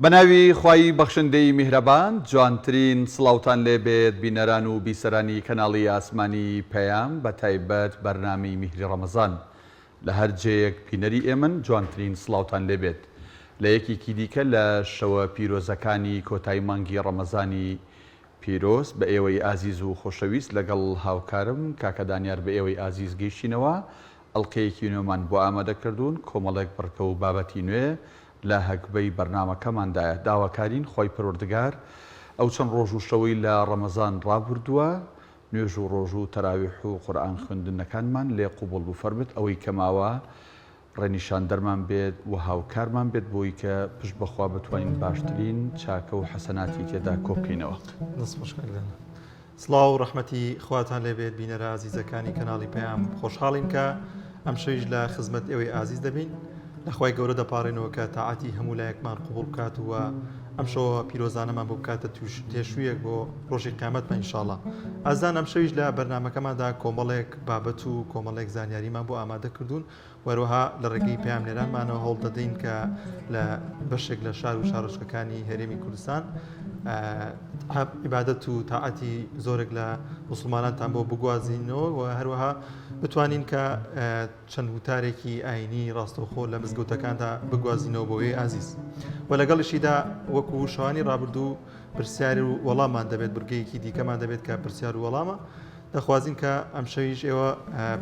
بەناوی خوای بەخشندەی میهرەبان جوانترین سڵاوتان لێ بێت بینەران و بیسەرانی کەناڵی ئاسمانی پەیام بە تایبەت بەرنامەی میهری ڕەمەزان لە هەر جێیەک بینەری ئێمەن جوانترین سڵاوتان لێ بێت لە یەکێکی دیکە لە شەوە پیرۆزەکانی کۆتای مانگی ڕەمەزانی پیرۆز بە ئێوەی ئازیز و خۆشەویست لەگەڵ هاوکارم کاکە دانیار بە ئێوەی ئازیز گەیشتینەوە ئەڵقەیەکی نوێمان بۆ ئامادە کردوون کۆمەڵێک بڕگە و بابەتی نوێ لە هەگبەی بەرنامەکەماندایە داواکارین خوای پەروەردگار ئەو چەند ڕۆژ و شەوەی لە ڕەمەزان ڕابوردووە نوێژ و ڕۆژوو و تەراویح و قورئان خوێندنەکانمان لێ قبوڵ بفەرمت ئەوەی کە ماوە ڕێنیشاندەرمان بێت و هاوکارمان بێت بۆی کە پشت بەخوا بتوانین باشترین چاکە و حەسەناتی تێدا کۆبکەینەوە. دەست خۆش کاک دانا. سڵاو و ڕەحمەتی خواتان لێ بێت بینەرە ئازیزەکانی کەناڵی پەیام خۆشحاڵین کە ئەمشەویش لە خزمەت ئێوەی ئازیز دەبین لە خوای گەورە دەپاڕێنەوە کە تاعەتی هەموو لایەکمان قبوڵ بکات و ئەمشەوە پیرۆزانەمان بۆ بکاتە توش تێشوویەک بۆ ڕۆژی قیامەتمان ئینشاڵڵا ئازان ئەمشەویش لە بەرنامەکەماندا کۆمەڵێک بابەت و کۆمەڵێک زانیاریمان بۆ ئامادە کردوون وەروەها لە ڕێگەی پەیامنێرانمانەوە هەوڵ دەدەین کە لە بەشێک لە شار و شارۆچکەکانی هەرێمی کوردستان عیبادەت و تاعەتی زۆرێک لە موسڵمانانتان بۆ بگوازینەوە و هەروەها بتوانین کە چەند وتارێکی ئاینی ڕاستەوخۆ لە مزگەوتەکاندا بگوازینەوە بۆ ئێوەی ئازیز و لەگەڵیشیدا وەکو شەوانی ڕابردوو پرسیار و وەڵامان دەبێت بڕگەیەکی دیکەمان دەبێت کە پرسیار و وەڵامە دەخوازین کە ئەمشەویش ئێوە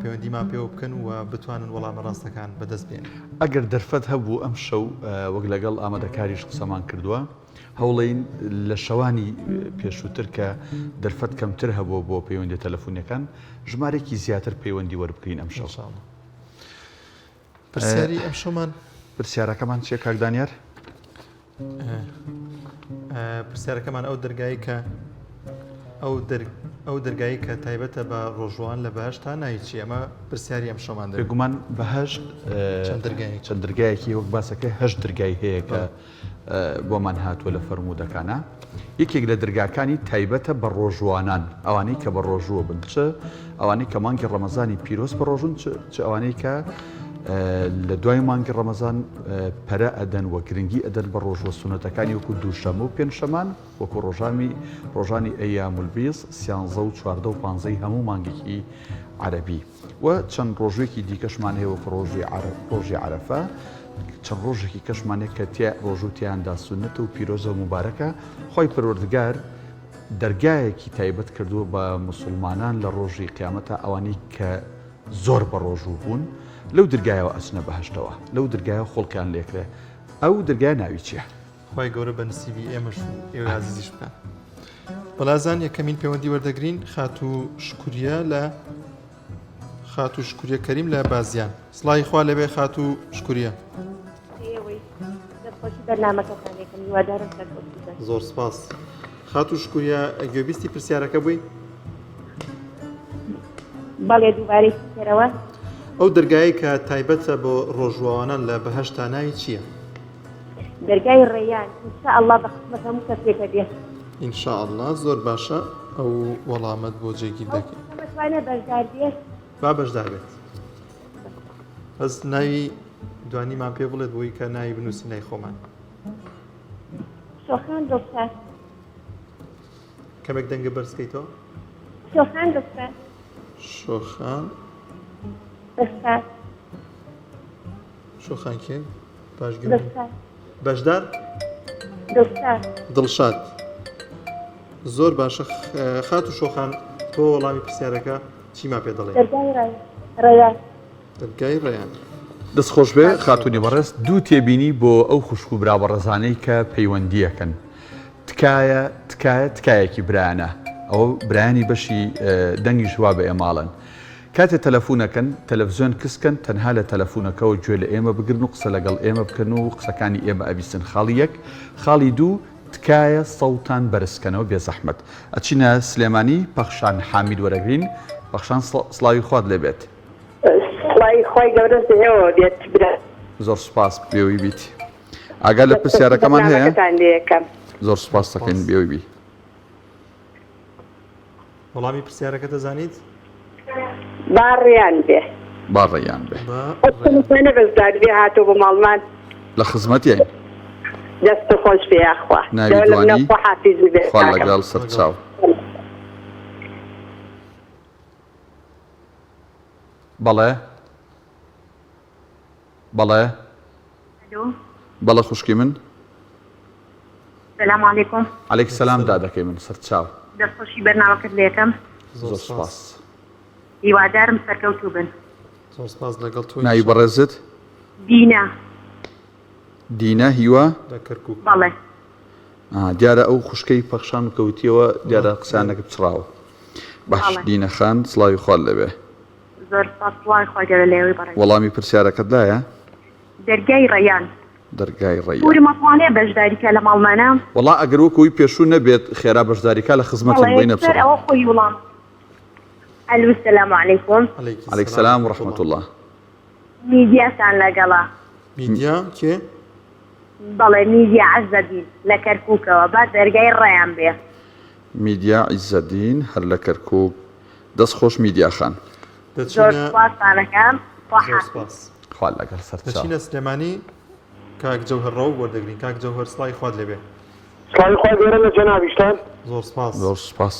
پەیوەندیمان پێوە بکەن و بتوانن وەڵامە ڕاستەکان بەدەست بێنن. ئەگەر دەرفەت هەبوو ئەمشەو وەک لەگەڵ ئامادەکاریش قسەمان کردووە هەوڵین لە شەوانی پێشووتر کە دەرفەت کەمتر هەبووە بۆ پەیوەندیە تەلەفونیەکان ژمارێکی زیاتر پەیوەندی وەربگرین ئەمشەو. پرسیاری ئەمشەومان. پرسیارەکەمان چیە کاک دانیار؟ پرسیارەکەمان ئەو دەرگای کە ئەو ئەو دەرگایی کە تایبەتە بە ڕۆژوان لە بەهشت تا ناوی چی ئەمە پرسیاری ئەم شەمان دەبێت. بێگومان بەهشت چەند دەرگایەکی چەند دەرگایەکی وەک باسەکەی هەشت دەرگای هەیە کە بۆمان هاتووە لە فەرموودەکانا یەکێک لە درگاکانی تایبەتە بە ڕۆژووانان ئەوانەی کە بە ڕۆژووە بن چ ئەوانەی کە مانگی ڕەمەزانی پیرۆز بە ڕۆژون چ ئەوانەی کە لە دوای مانگی ڕەمەزان پەرە ئەدەن و گرنگی ئەدەن بە ڕۆژوە سونەتەکانی وەکو دووشەمە و پێنجشەمان وەکو ڕۆژامی ڕۆژانی ئەیامولبیز سیانزە و چواردە و پانزەی هەموو مانگێکی عەرەبی. و چەند ڕۆژوێکی دیکەشمان هەیە وەکو ڕۆژی ڕۆژی عەرەفە چەند ڕۆژێکی کەشمان هەیە کە تیا ڕۆژوو تیاندا سوننەتە و پیرۆزە و موبارەکە خوای پەروەردگار دەرگایەکی تایبەت کردووە بە موسڵمانان لە ڕۆژی قیامەتا ئەوانەی کە زۆر بە ڕۆژوو بوون لەو درگایەوە ئەچنە بەهەشتەوە لەو درگایە خۆڵکیان لێکرێ ئەو درگای ناوی چییە؟ خوای گەورە بە نسیبی ئێمەش و ئێوەی ئازیزیش بکات. بەڵازان یەکەمین پەیوەندی وەردەگرین خاتوو شکوریە لە خاتوو شکوریە کەریم لە بازیان سڵاوی خوا لەبێ خاتوو شکوریە. زۆر سپاس خاتوو شکوریە گوێبیستی پرسیارەکە بووی؟ بەڵێ دووبارەی بکەرەوە. ئەو دەرگایەی کە تایبەتە بۆ ڕۆژوەوانان لە بەهەشتا ناوی چییە؟ دەرگای ڕێیان ان شاء اللە بە قسمەت هەموو کەسێکە بێ. ان شاء اللە زۆر باشە ئەو وەڵامەت بۆ جێگیر دەکەین. ئەو کەسە بەشدار بێت؟ با بەشدار بێت بەس ناوی دوانیمان پێ بڵێت بۆی کە ناوی بنووسین لای خۆمان. شۆخان دڵشاد. کەمێک دەنگە بەرز کەیتەوە. شۆخان دڵشاد. شۆخان دڵشاد. شۆخان کێ؟ باش گوێم بەشدار دڵشاد زۆر باشە خات و شۆخان تۆ وەڵامی پرسیارەکە چیما پێ دەڵێ ڕێیان دەرگای ڕێیان. دەست خۆش بێ خاتونی بەڕێز دوو تێبینی بۆ ئەو خوشک و برا بەڕێزانەی کە پەیوەندیەکەن تکایە تکایە تکایەکی برایانە ئەوە برایانی بەشی دەنگیش وا بە ئێماڵن کاتێ تەلەفونەکەن تەلەفزیۆن کز کەن تەنها لە تەلەفونەکەوە گوێ لە ئێمە بگرن و قسە لەگەڵ ئێمە بکەن و قسەکانی ئێمە ئەبیستن خاڵی یەک خاڵی دوو تکایە سەوتان بەرز کەنەوە بێزەحمەت ئەچینە سلێمانی پەخشان حامید وەرەگرین پەخشان سڵاوی خوات لێ بێت. سڵاوی خوای گەورەش لە ئێوەوە بێت برا. زۆر سوپاس بێوی بیت. ئاگا لە پرسیارەکەمان هەیە؟ بەرنامەکەتان لێ یەکەم. زۆر سوپاس دەکەین بێوی بی. وەڵامی پرسیارەکە دەزانیت؟ با ڕێیان بێ. با ڕێیان بێ. ئەو بەشداری بێ هاتۆ بۆ ماڵمان. لە خزمەتیین. دەست خۆش بێ یاخوا. ناوی دوانی خوا لەگەڵ سەرچاو. بەڵێ بەڵێ بەڵێ خوشکی من. سلام علیکم. علیک سلام دادەکەی من سەرچاو. دەستخۆشی بەرنامەکەت لێکەم. زۆر سوپاس. هیوادارم سەرکەوتوو بن. زۆر سپاس لەگەڵ تۆ. ناوی بەڕێزت؟ دینا. دینا هیوا؟ لە کەرکوک. بەڵێ. دیارە ئەو خوشکەی پەخشان کەوتیەوە دیارە قسانەکە پچڕاوە. باش دینە خان سڵاوی خوات لێبێ. زۆر سپاس سڵاوی خوای گەورە لە ئێوەی بەڕێز. وەڵامی پرسیارەکەت لایە؟ دەرگای ڕەیان. دەرگای ڕەیان. پورم ئەتوانێ بەشداری کا لە ماڵمانا؟ وەڵا ئەگەر وەک ئەوی پێشوو نەبێت خێرا بەشداری کا لە خزمەتین بەڵێ بۆی سەر نەپچڕێ. ئەوە خۆی وڵام. ئەلو سلام علیکم. علیک سلام و رحمە اللە. میدیاتان لەگەڵە. میدیا کێ؟ بەڵێ میدیا عزەدین لە کەرکوکەوە با دەرگای ڕەیان بێ. میدیا عیزەدین هەر لە کەرکوک دەست خۆش میدیا خان. زۆر دەچینە سوپاستان ئەکەم خوا زۆر حافیز. سپاس. خوا لەگەڵ سەرچاو. دەچینە سلێمانی کاک جەوهەر ڕەوف وەردەگرین کاک جەوهەر سڵاوی خوات لێبێ. سڵاوی خوای گەورە لە جەنابیشتان. زۆر سپاس. زۆر سوپاس.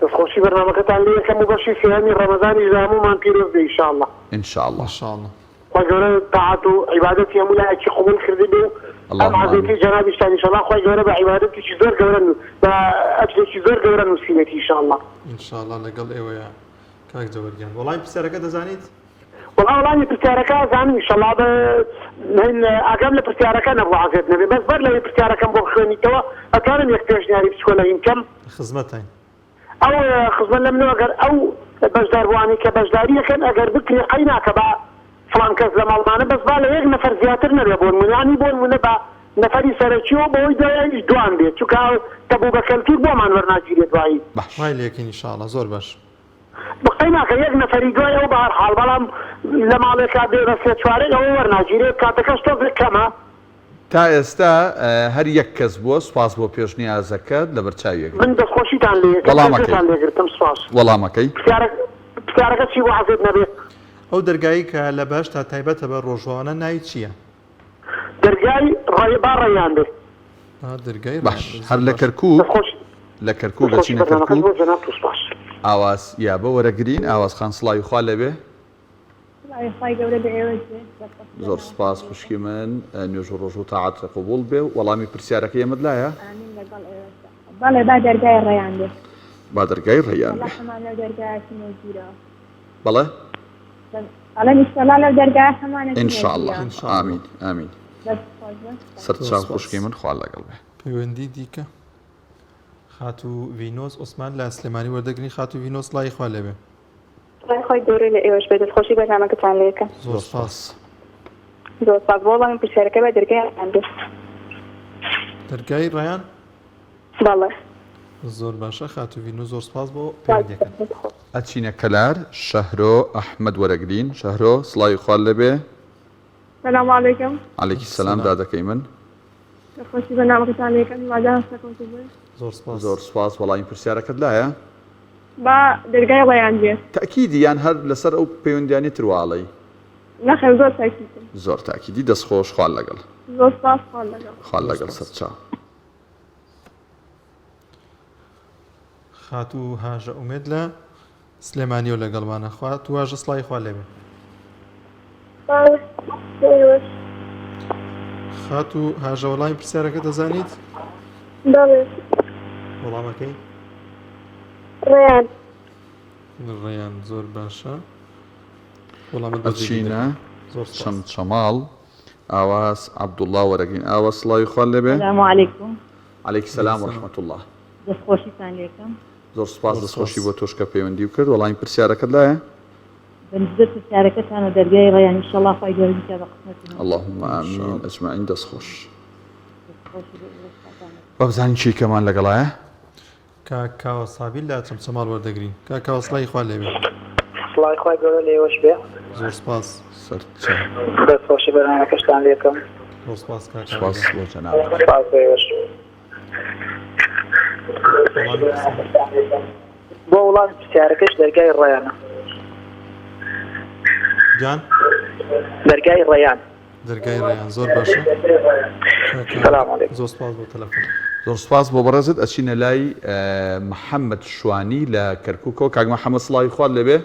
دەستخۆشی بەرنامەکەتان لێ یەکەم و بەشی سێیەمی ڕەمەزانیش لە هەموومان پیرۆز بێ ان شاء اللە. ان شاء اللە. ان شاء اللە. خوای گەورە تاعەت و عیبادەتی هەموو لایەکی قبوڵ کردبێ و ئەم اللهم آمین. عەزێتەی جەنابیشتان ان شاء اللە خوای گەورە بە عیبادەتێکی زۆر گەورە بە ئەجرێکی زۆر گەورە نووسیوێتی ان شاء اللە. ان شاء اللە لەگەڵ ئێوەیە کاک جەوەر گیان. وەڵامی پرسیارەکە دەزانیت؟ وەڵا وەڵامی پرسیارەکە ئەزانم ان شاء اللە بە هین ئاگام لە پرسیارەکە نەبوو عەزێت نەبێ بەس بەر لەوەی پرسیارەکەم بۆ بخوێنیتەوە ئەتوانم یەک پێشنیاری بچکۆلە هین کەم؟ لە خزمەتاین. ئەو خزمە لە منەوە گەر ئەو بەشداربووانەی کە بەشداری ئەکەن ئەگەر بکرێ قەی ناکە با فڵان کەس لە ماڵمانە بەس با لە یەک نەفەر زیاتر نەبێ بۆ نموونە یانی بۆ نموونە با نەفەری سەرەکیەوە بەوەی دوای ئەویش دوان بێت چونکە تەبوو بە کەلتوور بۆمان وەرناگیرێ دوایی. باش. وای لێکەین ان شاء اللە زۆر باش. قەی ناکە یەک نەفەری دوای ئەو بەهەر حاڵ بەڵام لە ماڵێکا بێ بە سێ چوارێک ئەوە وەرناگیرێ کاتەکەش تۆزێک کەمە. تا ئێستا هەر یەک کەس بووە، سوپاس بۆ پێشنیازەکەت، لەبەر چاوی ئەگرین. من دەستخۆشیتان لێ یەکەم کە وەڵامەکەی. گوێتان لێ گرتم سوپاس. وەڵامەکەی. پرسیارە پرسیارەکە چی بوو عەزێت نەبێ؟ ئەو دەرگایەی کە لە بەهەشتا تایبەتە بە ڕۆژووانە ناوی چییە؟ دەرگای ڕە با ڕەیان بێ. با دەرگای ڕەیان باش بێ هەر زۆر لە باشە. کەرکووک دەستخۆشی لە کەرکووک دەستخۆشی ئەچینە بەرنامەکەش کەرکووک بۆ جەنابت و سوپاس. ئاواز یابە وەرەگرین ئاواز خان سڵاوی خوا لێبێ. سڵاوی خوای گەورە لە ئێوەش بێ دەست زۆر سوپاس خوشکی من نوێژ و ڕۆژوو تاعەت قبوڵ بێ وەڵامی پرسیارەکەی ئێمەت لایە؟ ئامین لەگەڵ ئێوەشدا بەڵێ با دەرگای ڕەیان بێ. با دەرگای ڕەیان ئیشەڵا بێ. حەمان لەو دەرگایە چینە ژوورەوە. بەڵێ؟ ئەڵێم ئیشەڵا لەو دەرگایە حەمانە ان چینە شاء اللە ژوورەوە. ان شاء اللە. ئامین ئامین. دەست خۆش بن. سەر زۆر چاو سوپاس. خوشکی من خوا لەگەڵ بێ. پەیوەندی دیکە خاتوو ڤینۆس عوسمان لە سلێمانی وەردەگرین خاتوو ڤینۆس سڵاوی خوا لێبێ. سڵاوی خوای گەورە لە ئێوەش بێت دەستخۆشی بەرنامەکەتان لێ ئەکەم. زۆر سوپاس. زۆر سوپاس بۆ وەڵامی پرسیارەکە با دەرگای ڕەیان بێت. دەرگای ڕەیان؟ بەڵێ. زۆر باشە خاتوو ڤینۆ زۆر سوپاس بۆ پەیوەندیەکەت. ئەچینە کەلار شەهرۆ ئەحمەد وەرەگرین شەهرۆ سڵاوی خوات لێبێ. سلام علیکم. علیکی سلام دادەکەی من. دەستخۆشی بەرنامەکەتان لێ ئەکەم هیوادارم سەرکەوتوو بن. زۆر سوپاس. زۆر سوپاس وەڵامی پرسیارەکەت لایە؟ با دەرگای ڕەیان بێ. تەئکیدی یان هەر لەسەر ئەو پەیوەندیانەی تر وا ئەڵێی؟ نەخێر زۆر تاکیدم. زۆر تاکیدی دەست خۆش خوات لەگەڵ. زۆر سوپاس خوات لەگەڵ. خوات لەگەڵ سەرچاو. خاتوو هاژە ئومێد لە سلێمانیەوە لەگەڵمانە خاتوو هاژە سڵاوی خوا لێبێ. سڵاو بۆ ئێوەش. خاتوو هاژە وەڵامی پرسیارەکە دەزانیت؟ بەڵێ. وەڵامەکەی؟ ڕەیان. ڕەیان زۆر باشە وەڵامت بۆ جێگیر ئەچینە دەکەم. چەمچەماڵ ئاواز عەبدوڵڵا وەرەگرین. ئاواز سڵاوی خوات لێ بێ. سلام علیکم. علیک سلام و رحمە اللە. دەست خۆشیتان لێکەم. زۆر سوپاس دەست خۆشی بۆ تۆش کە پەیوەندیو کرد. وەڵامی پرسیارەکەت لایە؟ بە نسبەت پرسیارەکەتانەوە دەرگای ڕەیان ئیشەڵا خوای گەورە بیکا بە قسمەتی هەموو. اللهم آمین اجمعین دەست خۆش. دەست خۆشی بۆ ئێوەش خواتان لەگەڵ. با بزانین کێی کەمان لەگەڵایە؟ کاک کاوە سابیر لە چەمچەماڵ وەردەگرین. کاک کاوە سڵاوی خوا لێ بێ. سڵاوی خوای گەورە لە ئێوەش بێ. زۆر سپاس. سەرچاو. دەست خۆشی بەرنامەکەشتان لێ بکەم. زۆر سپاس کاک کاوە سپاس گیان. بۆ جەنابت. سپاس بۆ ئێوەش. وەڵامی پرسیار. بۆ وڵامی پرسیارەکەش دەرگای ڕەیانە. گیان؟ دەرگای ڕەیان. دەرگای ڕەیان زۆر باشە. سلام علیکم. زۆر سپاس بۆ تەلەفۆن. زۆر سپاس بۆ بەڕێزت ئەچینە لای محمد شوانی لە کەرکوکەوە کاک محمد سڵاوی خوات لێبێ.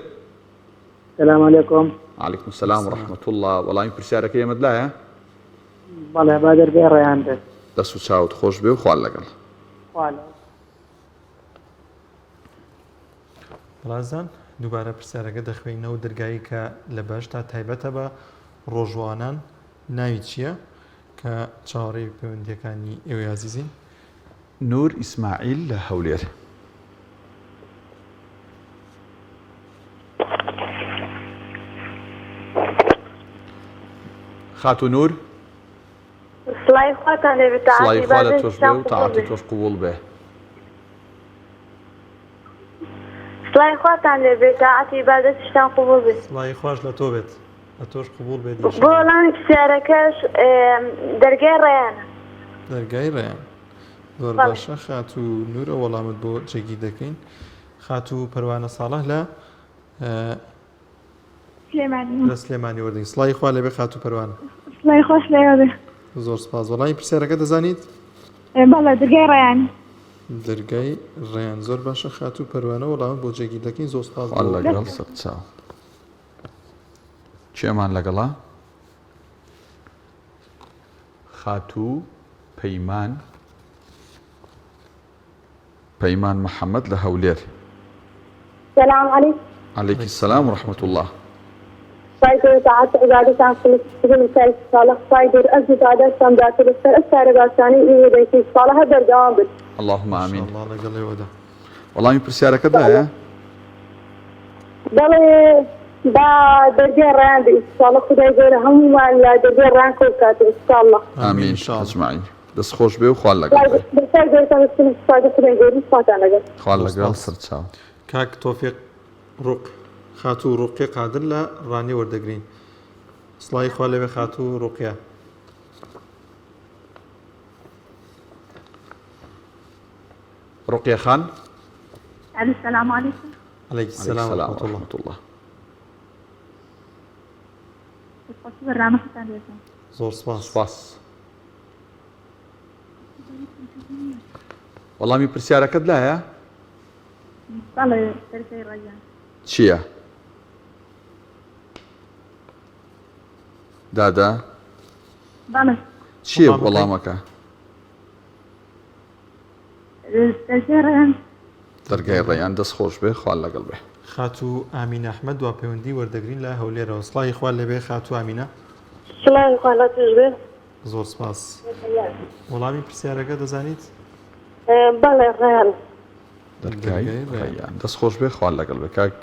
سلام علیکم. علیکم سلام و رحمة اللە وەڵامی پرسیارەکەی ئێمەت لایە؟ بەڵێ با دەرگای ڕەیان بێت. دەست و چاوت خۆش بێ و خوات لەگەڵ. خوا لەگەڵ. بەڕێزان دووبارە پرسیارەکە دەخوێنەوە دەرگایی کە لە بەهەشتا تایبەتە بە ڕۆژوانان ناوی چییە؟ کە چاوەڕێی پەیوەندییەکانی ئێوەی ئازیزین. نور ئیسماعیل لە هەولێر. خاتوو نور. سڵاوی خواتان لێ بێت تاعەتی سڵاوی خوا لە تۆش بێ عیبادەتتان و قبوڵ تاعەتی بێ. تۆش قبوڵ بێ. سڵاوی خواتان لێ بێت تاعەتی عیبادەتیشتان قبوڵ بێ. سڵاوی خواش لە تۆ بێت لە تۆش قبوڵ بێت بۆ ان شاء اللە. وەڵامی پرسیارەکەش دەرگای ڕەیانە. دەرگای ڕەیان زۆر بەڵێ. باشە خاتوو نور ئەو وەڵامت بۆ جێگیر دەکەین. خاتوو پەروانە ساڵح لە سلێمانی. لە سلێمانی وەردەگرین. سڵاوی خوا لێبێ خاتوو پەروانە. سڵاوی خواش لێوە بێ. زۆر سپاس. وەڵامی پرسیارەکە دەزانیت؟ بەڵێ دەرگای ڕەیان. دەرگای ڕەیان زۆر باشە خاتوو پەروانە وەڵامت بۆ جێگیر دەکەین زۆر سپاس خوا بۆ. لەگەڵ سەرچاو. کێمان لەگەڵە؟ خاتوو پەیمان. پەیمان محەمەد لە هەولێر. سلام علیکم. علیکی سلام و رحمە اللە. خوای گەورە تاعەت و عیبادەتان قبوڵ بکات ان شاءاللە خوای گەورە ئەجر و پاداشتان بداتەوە لەسەر ئەو کارە باشانەی ئێوە دەیکەن ان شاءاللە هەر بەردەوام بن. اللهم آمین. ان شاءاللە لەگەڵ ئێوەدا. وەڵامی پرسیارەکەت لایە؟ بەڵێ با دەرگای ڕەیان بێ ان شاءاللە خودای گەورە هەموومان لە دەرگای ڕەیان کۆ بکاتەوە ان شاءاللە. آمین اجمعین. دەست خۆش بێ و خوا لەگەڵ بێ. خوا لەگەڵ سەرچاو. کاک تۆفیق ڕوق خاتوو ڕوقیە قادر لە ڕانیە وەردەگرین سڵاوی خوا لێبێ خاتوو ڕوقیە. ڕوقیە خان. الو سلام علیکم. علیک السلام و رحمة اللە. دەستخۆشی بەرنامەکەتان لێ بکەم. زۆر سپاس. سپاس. وەڵامی پرسیارەکەت لایە؟ بەڵێ دەرگای ڕەیان. چییە؟ دادە؟ بەڵێ. چییە وەڵامەکە؟ دەرگای ڕەیان. دەرگای ڕەیان دەست خۆش بێ خوا لەگەڵ بێ. خاتوو ئامینە ئەحمەد دوا پەیوەندی وەردەگرین لە هەولێرەوە سڵاوی خوا لێبێ خاتوو ئامینە. سڵاوی خوا لەتش بێ. زۆر سپاس. وەڵامی پرسیارەکە دەزانیت؟ بەڵێ ڕەیان. دەرگای ڕەیان. دەست خۆش بێ خوا لەگەڵ بێ کاک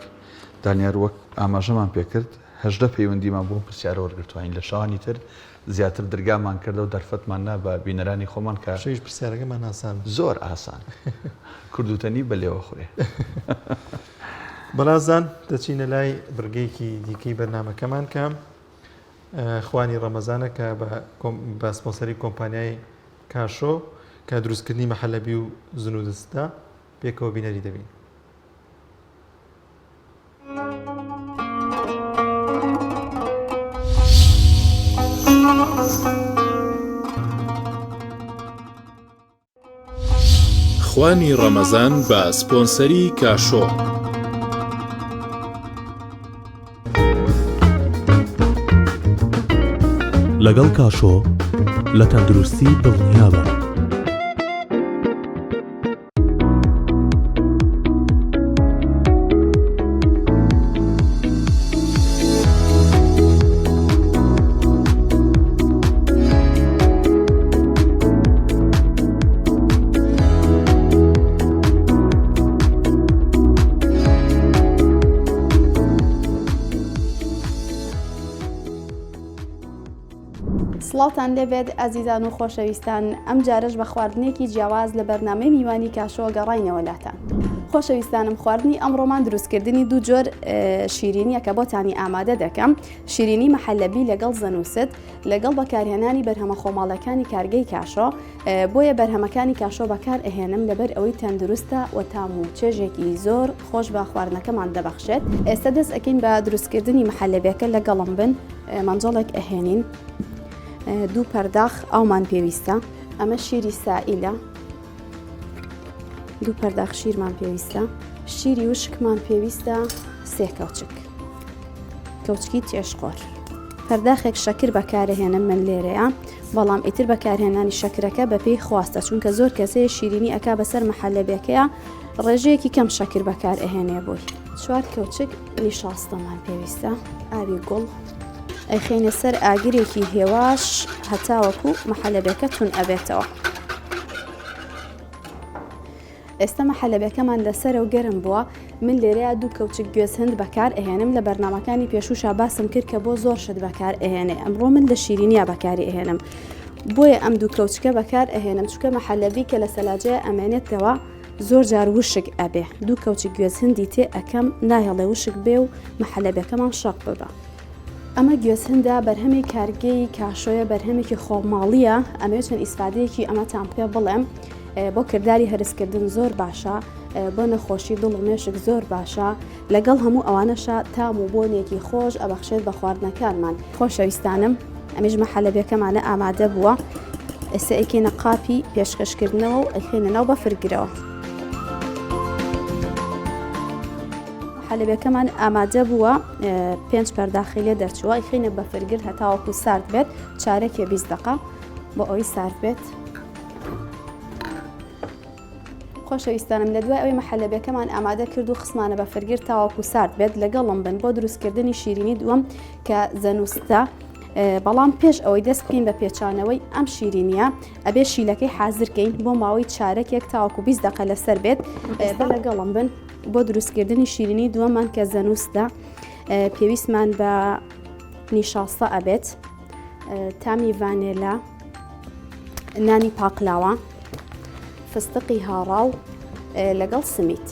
دانیار وەک ئاماژەمان پێکرد 18 پەیوەندیمان بۆ پرسیارە وەرگرتوین لە شەوانی تر زیاتر درگامان کردە و دەرفەتمان نا بە بینەرانی خۆمان کە شەویش پرسیارەکەمان ئاسان زۆر ئاسان کوردوتەنی بە لێوە خورێ. بەڕازان دەچینە لای بڕگەیەکی دیکەی بەرنامەکەمان کە خوانی ڕەمەزانە کە بە سپۆنسەری کۆمپانیای کاشۆ کە دروستکردنی مەحەلەبی و زنودستە پێکەوە بینەری دەبین. خوانی ڕەمەزان بە سپۆنسەری کاشۆ. لەگەڵ کاشۆ لە تەندروستی دڵنیابە. سڵاوتان لێبێت ئازیزان و خۆشەویستان ئەم جارەش بە خواردنێکی جیاواز لە بەرنامەی میوانی کاشۆ گەڕاینەوە لاتان. خۆشەویستانم خواردنی ئەمڕۆمان دروستکردنی دوو جۆر شیرینیە کە بۆتانی ئامادە دەکەم شیرینی مەحەلەبی لەگەڵ زەنوست لەگەڵ بەکارهێنانی بەرهەمە خۆماڵەکانی کارگەی کاشۆ بۆیە بەرهەمەکانی کاشۆ بەکار ئەهێنم لەبەر ئەوەی تەندروستە و تام و چێژێکی زۆر خۆش بە خواردنەکەمان دەبەخشێت. ئێستا دەست ئەکەین بە دروستکردنی محەلەبیەکە لەگەڵم بن مەنجەڵێک ئەهێنین دوو پەرداخ ئاومان پێویستە ئەمە شیری سائیلە دوو پەرداخ شیرمان پێویستە شیری وشکمان پێویستە سێ کەوچک کەوچکی تێشقۆر پەرداخێک شەکر بەکارهێنم من لێرەیە بەڵام ئیتر بەکارهێنانی شەکرەکە بەپێی خواستە چونکە زۆر کەسەیە شیرینی ئەک بەسەر مەحەلەبێکەیە ڕێژەیەکی کەم شەکر بەکار ئەهێنێ بۆی. چوار کەوچک نیشاستەمان پێویستە، ئاوی گوڵ ئەیخەینە سەر ئاگرێکی هێواش هەتاوەکو مەحەلەبێکە تون ئەبێتەوە. ئێستا مەحەلەبەکەمان لەسەرە و گەرم بووە من لێرەیە دوو کەوچک گوێزهند بەکار ئەهێنم لە بەرنامەکانی پێشوشا باسم کرد کە بۆ زۆر شت بەکار ئەهێنێ ئەمڕۆ من لە شیرینیا بەکاری ئەهێنم بۆیە ئەم دوو کەوچکە بەکار ئەهێنم چونکە مەحەلەبی کە لە سەلاجەیە ئەمێنێتەوە زۆر جار وشک ئەبێ دوو کەوچک گوێز هندی تێ ئەکەم ناهێڵێ وشک بێ و مەحەلەبەکەمان شەق ببا. ئەمە گوێزهندە بەرهەمی کارگەی کاشۆیە بەرهەمێکی خۆماڵیە ئەمەوێ چەند ئیسفادەیەکی ئەمەتان پێ بڵێم بۆ کرداری هەرسکردن زۆر باشە بۆ نەخۆشی دڵ و مێشک زۆر باشە لەگەڵ هەموو ئەوانەشا تام و بۆنێکی خۆش ئەبەخشێت بە خواردنەکانمان. خۆشەویستانم ئەمیش مەحەلەبیەکەمانە ئامادە بووە ئێستا ئەیکەینە قاپی پێشکەشکردنەوە و ئەیخەینە ناو بەفرگرەوە. حەلەبەکەمان ئامادە بووە پێنج پەرداخی لێ دەرچووە ئەیخەینە بەفرگر هەتاوەکو سارد بێت چارەکێ 20 دقە بۆ ئەوەی سارد بێت. خۆشەویستانم لە دوای ئەوەی مەحەلەبیەکەمان ئامادە کرد و خستمانە بەفرگر تاوەکو سارد بێت لەگەڵم بن بۆ دروستکردنی شیرینی دووەم کە زەنوستە بەڵام پێش ئەوەی دەست بکەین بە پێچانەوەی ئەم شیرینیە ئەبێ شیلەکەی حازرکەین بۆ ماوەی چارەکێک تاوەکو 20 دقە لەسەر بێت بە لەگەڵم بن بۆ دروستکردنی شیرینی دووەمان کە زەنوستە پێویستمان بە نیشاستە ئەبێت تامی ڤانێلا نانی پاقلاوە فستقی هاڕاو لەگەڵ سمیت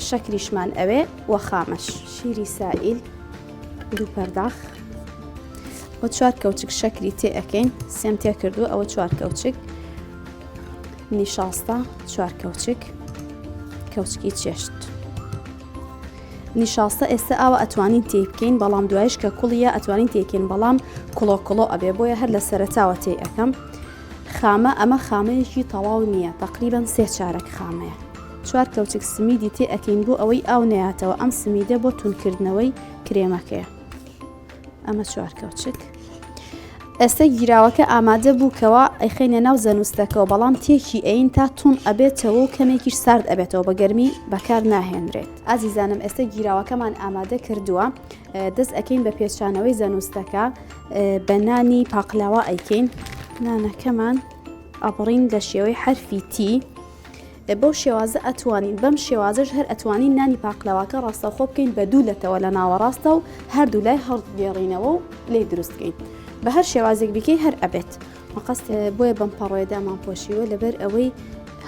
شەکریشمان ئەوێ وە خامەش شیری سائیل دوو پەرداخ وە چوار کەوچک شەکری تێ ئەەکەین سێم تێ کردووە ئەوە چوار کەوچک نیشاستە چوار کەوچک کەوچکی چێشت نیشاستە ئێستا ئاوا ئەتوانین تێی بکەین بەڵام دوایش کە کوڵیە ئەتوانین تێکەین بەڵام کوڵۆ کوڵۆ ئەبێ بۆیە هەر لە سەرەتاوە تێی ئەەکەم خامە ئەمە خامەیەکی تەواو نییە تقریبان سێ چارەک خامەیە چوار کەوچک سمیدی تێ ئەەکەین بۆ ئەوەی ئاو نەیاتەوە ئەم سمیدە بۆ تونکردنەوەی کرێمەکەیە ئەمە چوار کەوچک ئێستا گیراوەکە ئامادە بوو کەوا ئەیخەینە ناو زەنوستەکەوە بەڵام تێکی ئەین تا تون ئەبێتەوە و کەمێکیش سارد ئەبێتەوە بە گەرمی بەکار ناهێنرێت ئازیزانم ئێستا گیراوەکەمان ئامادە کردووە دەست ئەەکەین بە پێچانەوەی زەنوستەکە بە نانی پاقلاوە ئەیکەین نانەکەمان ئەبڕین لە شێوەی حەرفی تی بەو شێوازە ئەتوانین بەم شێوازەش هەر ئەتوانین نانی پاقلەواکە ڕاستەوخۆ بکەین بە دوو لەتەوە لە ناوەڕاستە و هەردوو لای هەڵگێڕینەوە و لێی دروست بکەین بە هەر شێوازێک بیکەی هەر ئەبێت مەقەست بۆیە بەم پەڕۆیە دامان پۆشیوە لەبەر ئەوەی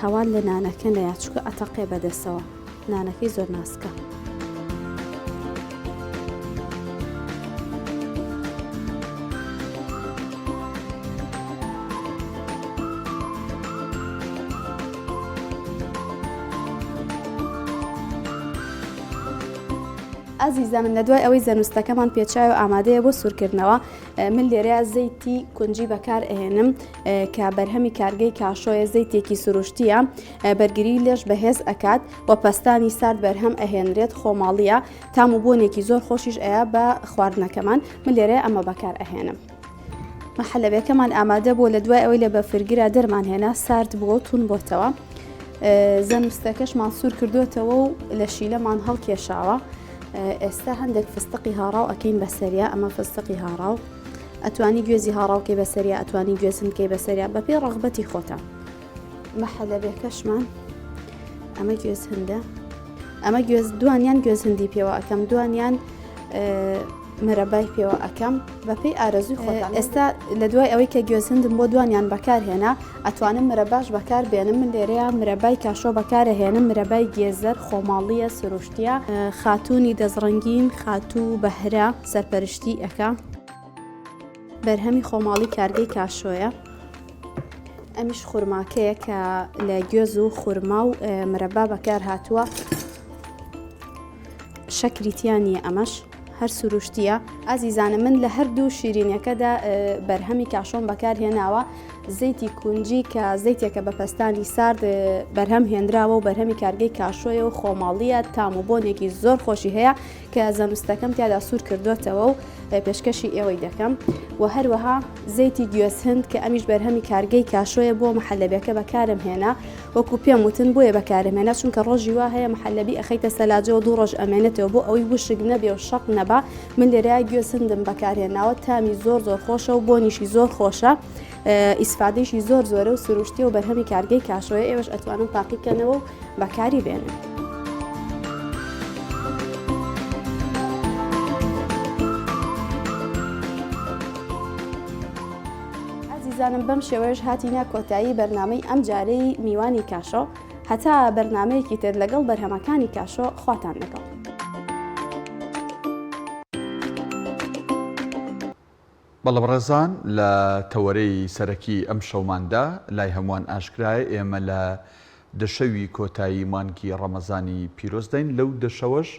هەوا لە نانەکە نەیا چونکە ئەتەقێ بەدەسەوە نانەکەی زۆر ناسکە. ئازیزانم لە دوای ئەوەی زەنوستەکەمان پێچای و ئامادەیە بۆ سوورکردنەوە من لێرەیە زەیتی کونجی بەکار ئەهێنم کە بەرهەمی کارگەی کاشۆیە زەیتێکی سروشتیە بەرگری لەش بەهێز ئەکات و پەستانی سارد بەرهەم ئەهێنرێت خۆماڵیە تام و بۆنێکی زۆر خۆشیش ئەیا بە خواردنەکەمان من لێرەیە ئەمە بەکار ئەهێنم. مەحەلەبەکەمان ئامادە بووە لە دوای ئەوەی لە بەفرگرا دەرمان هێنا سارد بووە و تون بۆتەوە زەنوستەکەشمان سوور کردوێتەوە و لە شیلەمان هەڵکێشاوە ئێستا هەندێک فستقی هاڕاو ئەکەین بەسەریا ئەمە فستقی هاڕاو ئەتوانی گوێزی هاڕاوکەی بەسەریا ئەتوانی گوێزنکەی بەسەریا بەپێی ڕغبەتی خۆتان مەحەلەبێکەشمان ئەمە گوێز هەندە ئەمە گوێز دوانیان گوێز هەندی پێوە ئەەکەم دوانیان. مرەبای پێوە ئەکەم بەپێی ئارەزووی خۆتان. ئێستا لە دوای ئەوەی کە گوێزهندم بۆ دوانیان بەکار هێنا ئەتوانم مرەباش بەکار بێنم من لێرەیا مرەبای کاشۆ بەکارەهێنم مرەبای گێزەر خۆماڵیە سروشتیە. خاتوونی دەستڕەنگین خاتوو بەهرە سەرپەرشتی ئەکا. بەرهەمی خۆماڵی کارگەی کاشۆیە. ئەمیش خورماکەیە کە لە گوێز و خورما و مرەبا بەکار هاتووە. شەکری تیا نییە ئەمەش هەر سروشتیە. ئازیزانم من لە هەردوو شیرینیەکەدا بەرهەمی کاشۆم بەکارهێناوە زەیتی کونجی کە زەیتێکە بە پەستانی سارد بەرهەم هێنراوە و بەرهەمی کارگەی کاشۆیە و خۆماڵیە تام و بۆنێکی زۆر خۆشی هەیە کە زەمستەکەم تیادا سوور کردوێتەوە و پێشکەشی ئێوەی دەکەم و هەروەها زەیتی گوێزهند کە ئەمیش بەرهەمی کارگەی کاشۆیە بۆ محەلەبیەکە بەکارم هێنا وەکو پێم وتن بۆیە بەکارم هێنا چونکە ڕۆژی وا هەیە محەلەبی ئەخەیتە سەلاجەوە دوو ڕۆژ ئەمێنێتەوە بۆ ئەوەی وشک نەبێ و شەق نەبا من لێرەیا گوێزهندم بەکارهێناوە تامی زۆر زۆر خۆشە و بۆنیشی زۆر خۆشە ئیسفادەیشی زۆر زۆرە و سروشتیە و بەرهەمی کارگەی کاشۆیە ئێوەش ئەتوانن تاقی کەنەوە و بەکاری بێنن. ئازیزانم بەم شێوەیەش هاتینە کۆتایی بەرنامەی ئەم جارەی میوانی کاشۆ هەتا بەرنامەیەکی تر لەگەڵ بەرهەمەکانی کاشۆ خواتان لەگەڵ. بەڵێ بەڕێزان لە تەوەرەی سەرەکی ئەم شەوماندا لای هەمووان ئاشکرایە ئێمە لە دە شەوی کۆتایی مانگی ڕەمەزانی پیرۆزداین لەو دە شەوەش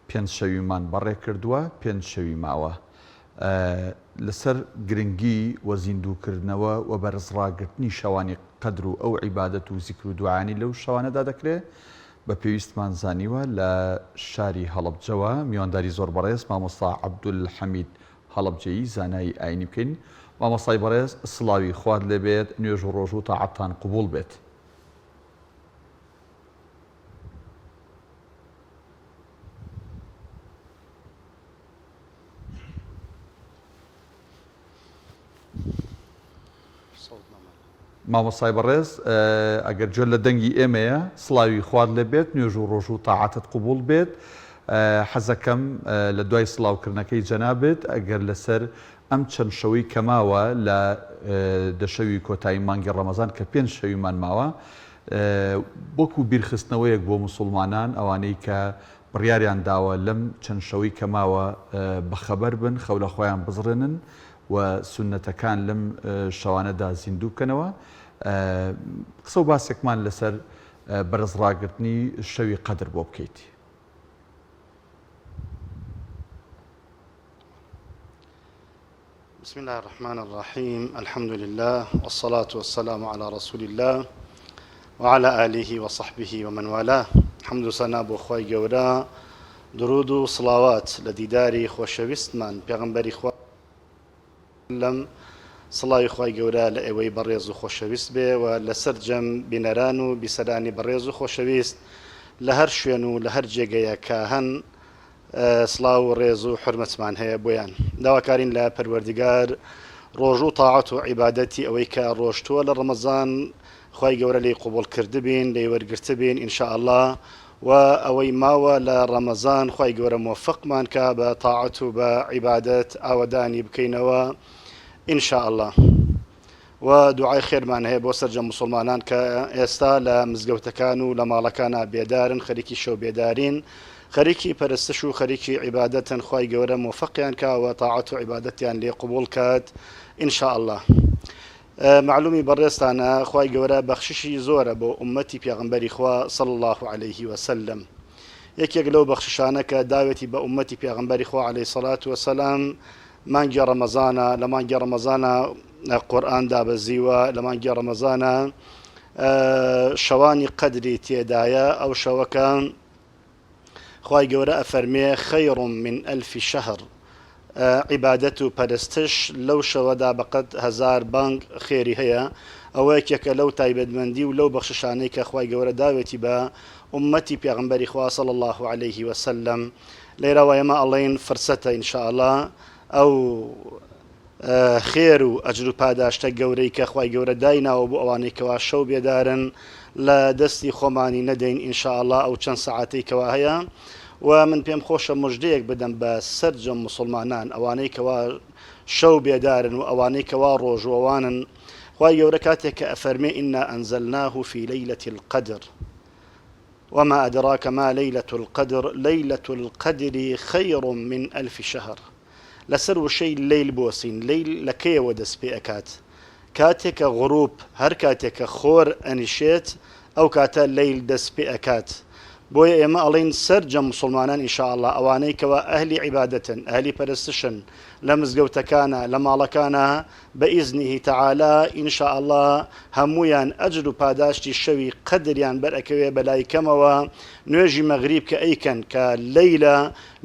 پێنج شەویمان بەڕێ کردووە پێنج شەوی ماوە لەسەر گرنگی و زیندووکردنەوە و بەرزڕاگرتنی شەوانی قەدر و ئەو عیبادەت و زیکر و دوعایانەی لەو شەوانەدا دەکرێ بە پێویستمان زانیوە لە شاری هەڵەبجەوە میوانداری زۆر بەڕێز مامۆستا عەبدولحەمید هەڵەبجەیی زانای ئاینی بکەین. مامۆستای بەڕێز سڵاوی خوات لێ بێت نوێژ و ڕۆژوو تاعەتتان قبوڵ بێت. مامۆستای بەڕێز ئەگەر گوێت لە دەنگی ئێمەیە سڵاوی خوات لێ بێت نوێژ و ڕۆژ و تاعەتت قبوڵ بێت حەزەکەم لە دوای سڵاوکردنەکەی جەنابت ئەگەر لەسەر ئەم چەند شەوەی کەماوە لە دە شەوی کۆتایی مانگی ڕەمەزان کە پێنج شەویمان ماوە وەکو بیرخستنەوەیەک بۆ موسوڵمانان ئەوانەی کە بڕیاریان داوە لەم چەند شەوەی کە ماوە بەخەبەر بن، خەو لە خۆیان بزڕێنن و سوننەتەکان لەم شەوانەدا زیندوو بکەنەوە. قسە و باسێکمان لەسەر بەرزڕاگرتنی شەوی قەدر بۆ بکەیت. بسم اللە الرحمن الرحیم الحمد للە والصلاة والسلام علی رسول اللە وعلی آله وصحبه ومن والاه حمد و سەنا بۆ خوای گەورە درود و صڵاوات لە دیداری خۆشەویستمان پێغەمبەری خوا لەم سڵاوی خوای گەورە لە ئێوەی بەڕێز و خۆشەویست بێ و لە سەرجەم بینەران و بیسەرانی بەڕێز و خۆشەویست لە هەر شوێن و لە هەر جێگەیەک کە هەن سڵاو و ڕێز و حورمەتمان هەیە بۆیان. داواکارین لە پەروەردگار ڕۆژوو تاعەت و عیبادەتی ئەوەی کە ڕۆشتووە لە ڕەمەزان خوای گەورە لێی قبوڵ کردبین لێی وەرگرتبین ان شاء اللە و ئەوەی ماوە لە ڕەمەزان خوای گەورە مۆفەقمان کا بە تاعەت و بە عیبادەت ئاوەدانی بکەینەوە ان شاء اللە. و دوعای خێرمان هەیە بۆ سەرجەم موسڵمانان کە ئێستا لە مزگەوتەکان و لە ماڵەکانا بێدارن خەریکی شەو بێدارین خەریکی پەرستش و خەریکی عیبادەتن خوای گەورە مۆفەقیان کا و تاعەت و عیبادەتیان لێ قبوڵ کات ان شاء اللە مەعلومی بەڕێزتانە خوای گەورە بەخششی زۆرە بۆ ئوممەتی پێغەمبەری خوا صلی اللە علیه وسلم یەکێک لەو بەخششانە کە داوێتی بە ئوممەتی پێغەمبەری خوا علیه الصلاة والسلام مانگی ڕەمەزانە، لە مانگی ڕەمەزانە قورئان دابەزیوە، لە مانگی ڕەمەزانە شەوانی قەدری تێدایە، ئەو شەوەکە خوای گەورە ئەفەرمێ خیر من ئەلف شهر عیبادەت و پەرستش لەو شەوەدا بەقەد هەزار بانگ خێری هەیە ئەوە یەکێکە لەو تایبەتمەندی و لەو بەخششانەی کە خوای گەورە داوێتی بە ئوممەتی پێغەمبەری خوا صلی الله علیه وسلم لێرەوە ئێمە ئەڵێین فرسەتە ان شاء اللە ئەو خێر و ئەجر و پاداشتە گەورەی کە خوای گەورە دایناوە بۆ ئەوانەی کەوا شەو بێدارن لە دەستی خۆمانی نەدەین ان شاء اللە ئەو چەند سەعاتەی کەوا هەیە. و من پێم خۆشە مژدەیەک بدەم بە سەرجەم موسڵمانان ئەوانەی کەوا شەو بێدارن و ئەوانەی کەوا ڕۆژوەوانن خوای گەورە کاتێک کە ئەفەرمێ انا انزلناه فی لیلە القدر وما ادراک ما لیلە القدر لیلە القدر خیر من الف شهر لەسەر وشەی لەیل بوەسین، لەیل لە کەیەوە دەست پێ ئەکات؟ کاتێ کە غروب، هەر کاتێ کە خۆر ئەنیشێت ئەو کاتە لەیل دەست پێ ئەکات. بۆیە ئێمە ئەڵێین سەرجەم موسڵمانان ان شاء اللە ئەوانەی کەوا ئەهلی عیبادەتن، ئەهلی پەرستشن لە مزگەوتەکانا، لە ماڵەکانا بئذنه تعالی ان شاء اللە هەموویان ئەجر و پاداشتی شەوی قەدریان بەر ئەکەوێ بەلای کەمەوە نوێژی مەغریب کە ئەیکەن کە لەیلە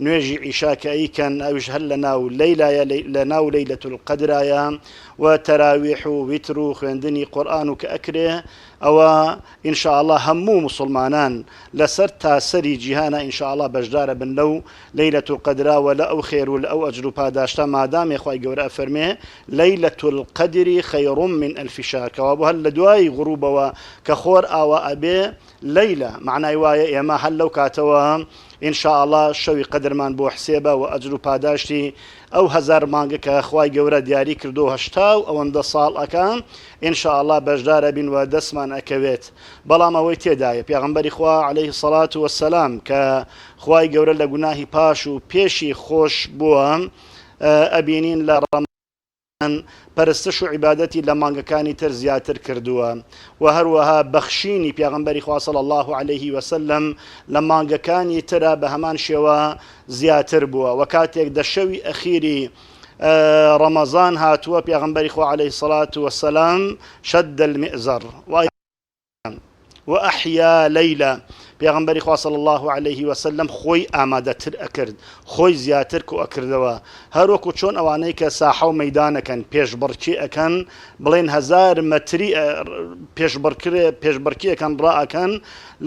نوێژی عیشا کە ئەیکەن ئەویش هەر لە ناو لەیلایە لە ناو لەیلەت القەدرایە و تەراویح و ویتر و خوێندنی قورئان و کە ئەکرێ ئەوە ان شاء اللە هەموو موسڵمانان لەسەر تاسەری جیهانا ان شاء اللە بەشدارە بن لەو لەیلەت القەدرا وە لە ئەو خێر و لە ئەو ئەجر و پاداشتە مادامێ خوای گەورە ئەفەرمێ لەیلە القدر خیر من الف شهر کەوابوو هەر لە دوای غروبەوە کە خۆر ئاوا ئەبێ لەیلە مەعنای وایە ئێمە هەر لەو کاتەوە ان شاء اللە شەوی قەدرمان بۆ حسێبە وە ئەجر و پاداشتی ئەو هەزار مانگە کە خوای گەورە دیاری کردووە 80 و ئەوەندە ساڵ ئەکا ان شاء اللە بەشدار ئەبین وە دەستمان ئەکەوێت بەڵام ئەوەی تێدایە پێغەمبەری خوا علیه الصلاة والسلام کە خوای گەورە لە گوناهی پاش و پێشی خۆش بووە ئەبینین لە پەرستش و عیبادەتی لە مانگەکانی تر زیاتر کردووە و هەروەها بەخشینی پێغەمبەری خوا صلی اللە علیه وسلم لە مانگەکانی ترا بە هەمان شێوە زیاتر بووە و کاتێک دە شەوی ئەخیری ڕەمەزان هاتووە پێغەمبەری خوا علیه الصلاة والسلام شد المئزر وأحیا لیلە، پێغەمبەری خوا صلی اللە علیه وسلم خۆی ئامادەتر ئەکرد، خۆی زیاتر کۆئەکردەوە، هەروەکو چۆن ئەوانەی کە ساحە و مەیدان ئەکەن، پێشبڕکێ ئەکەن، بڵێن هەزار مەتری پێشبڕکرێ پێشبڕکێ ئەکەن ڕائەکەن،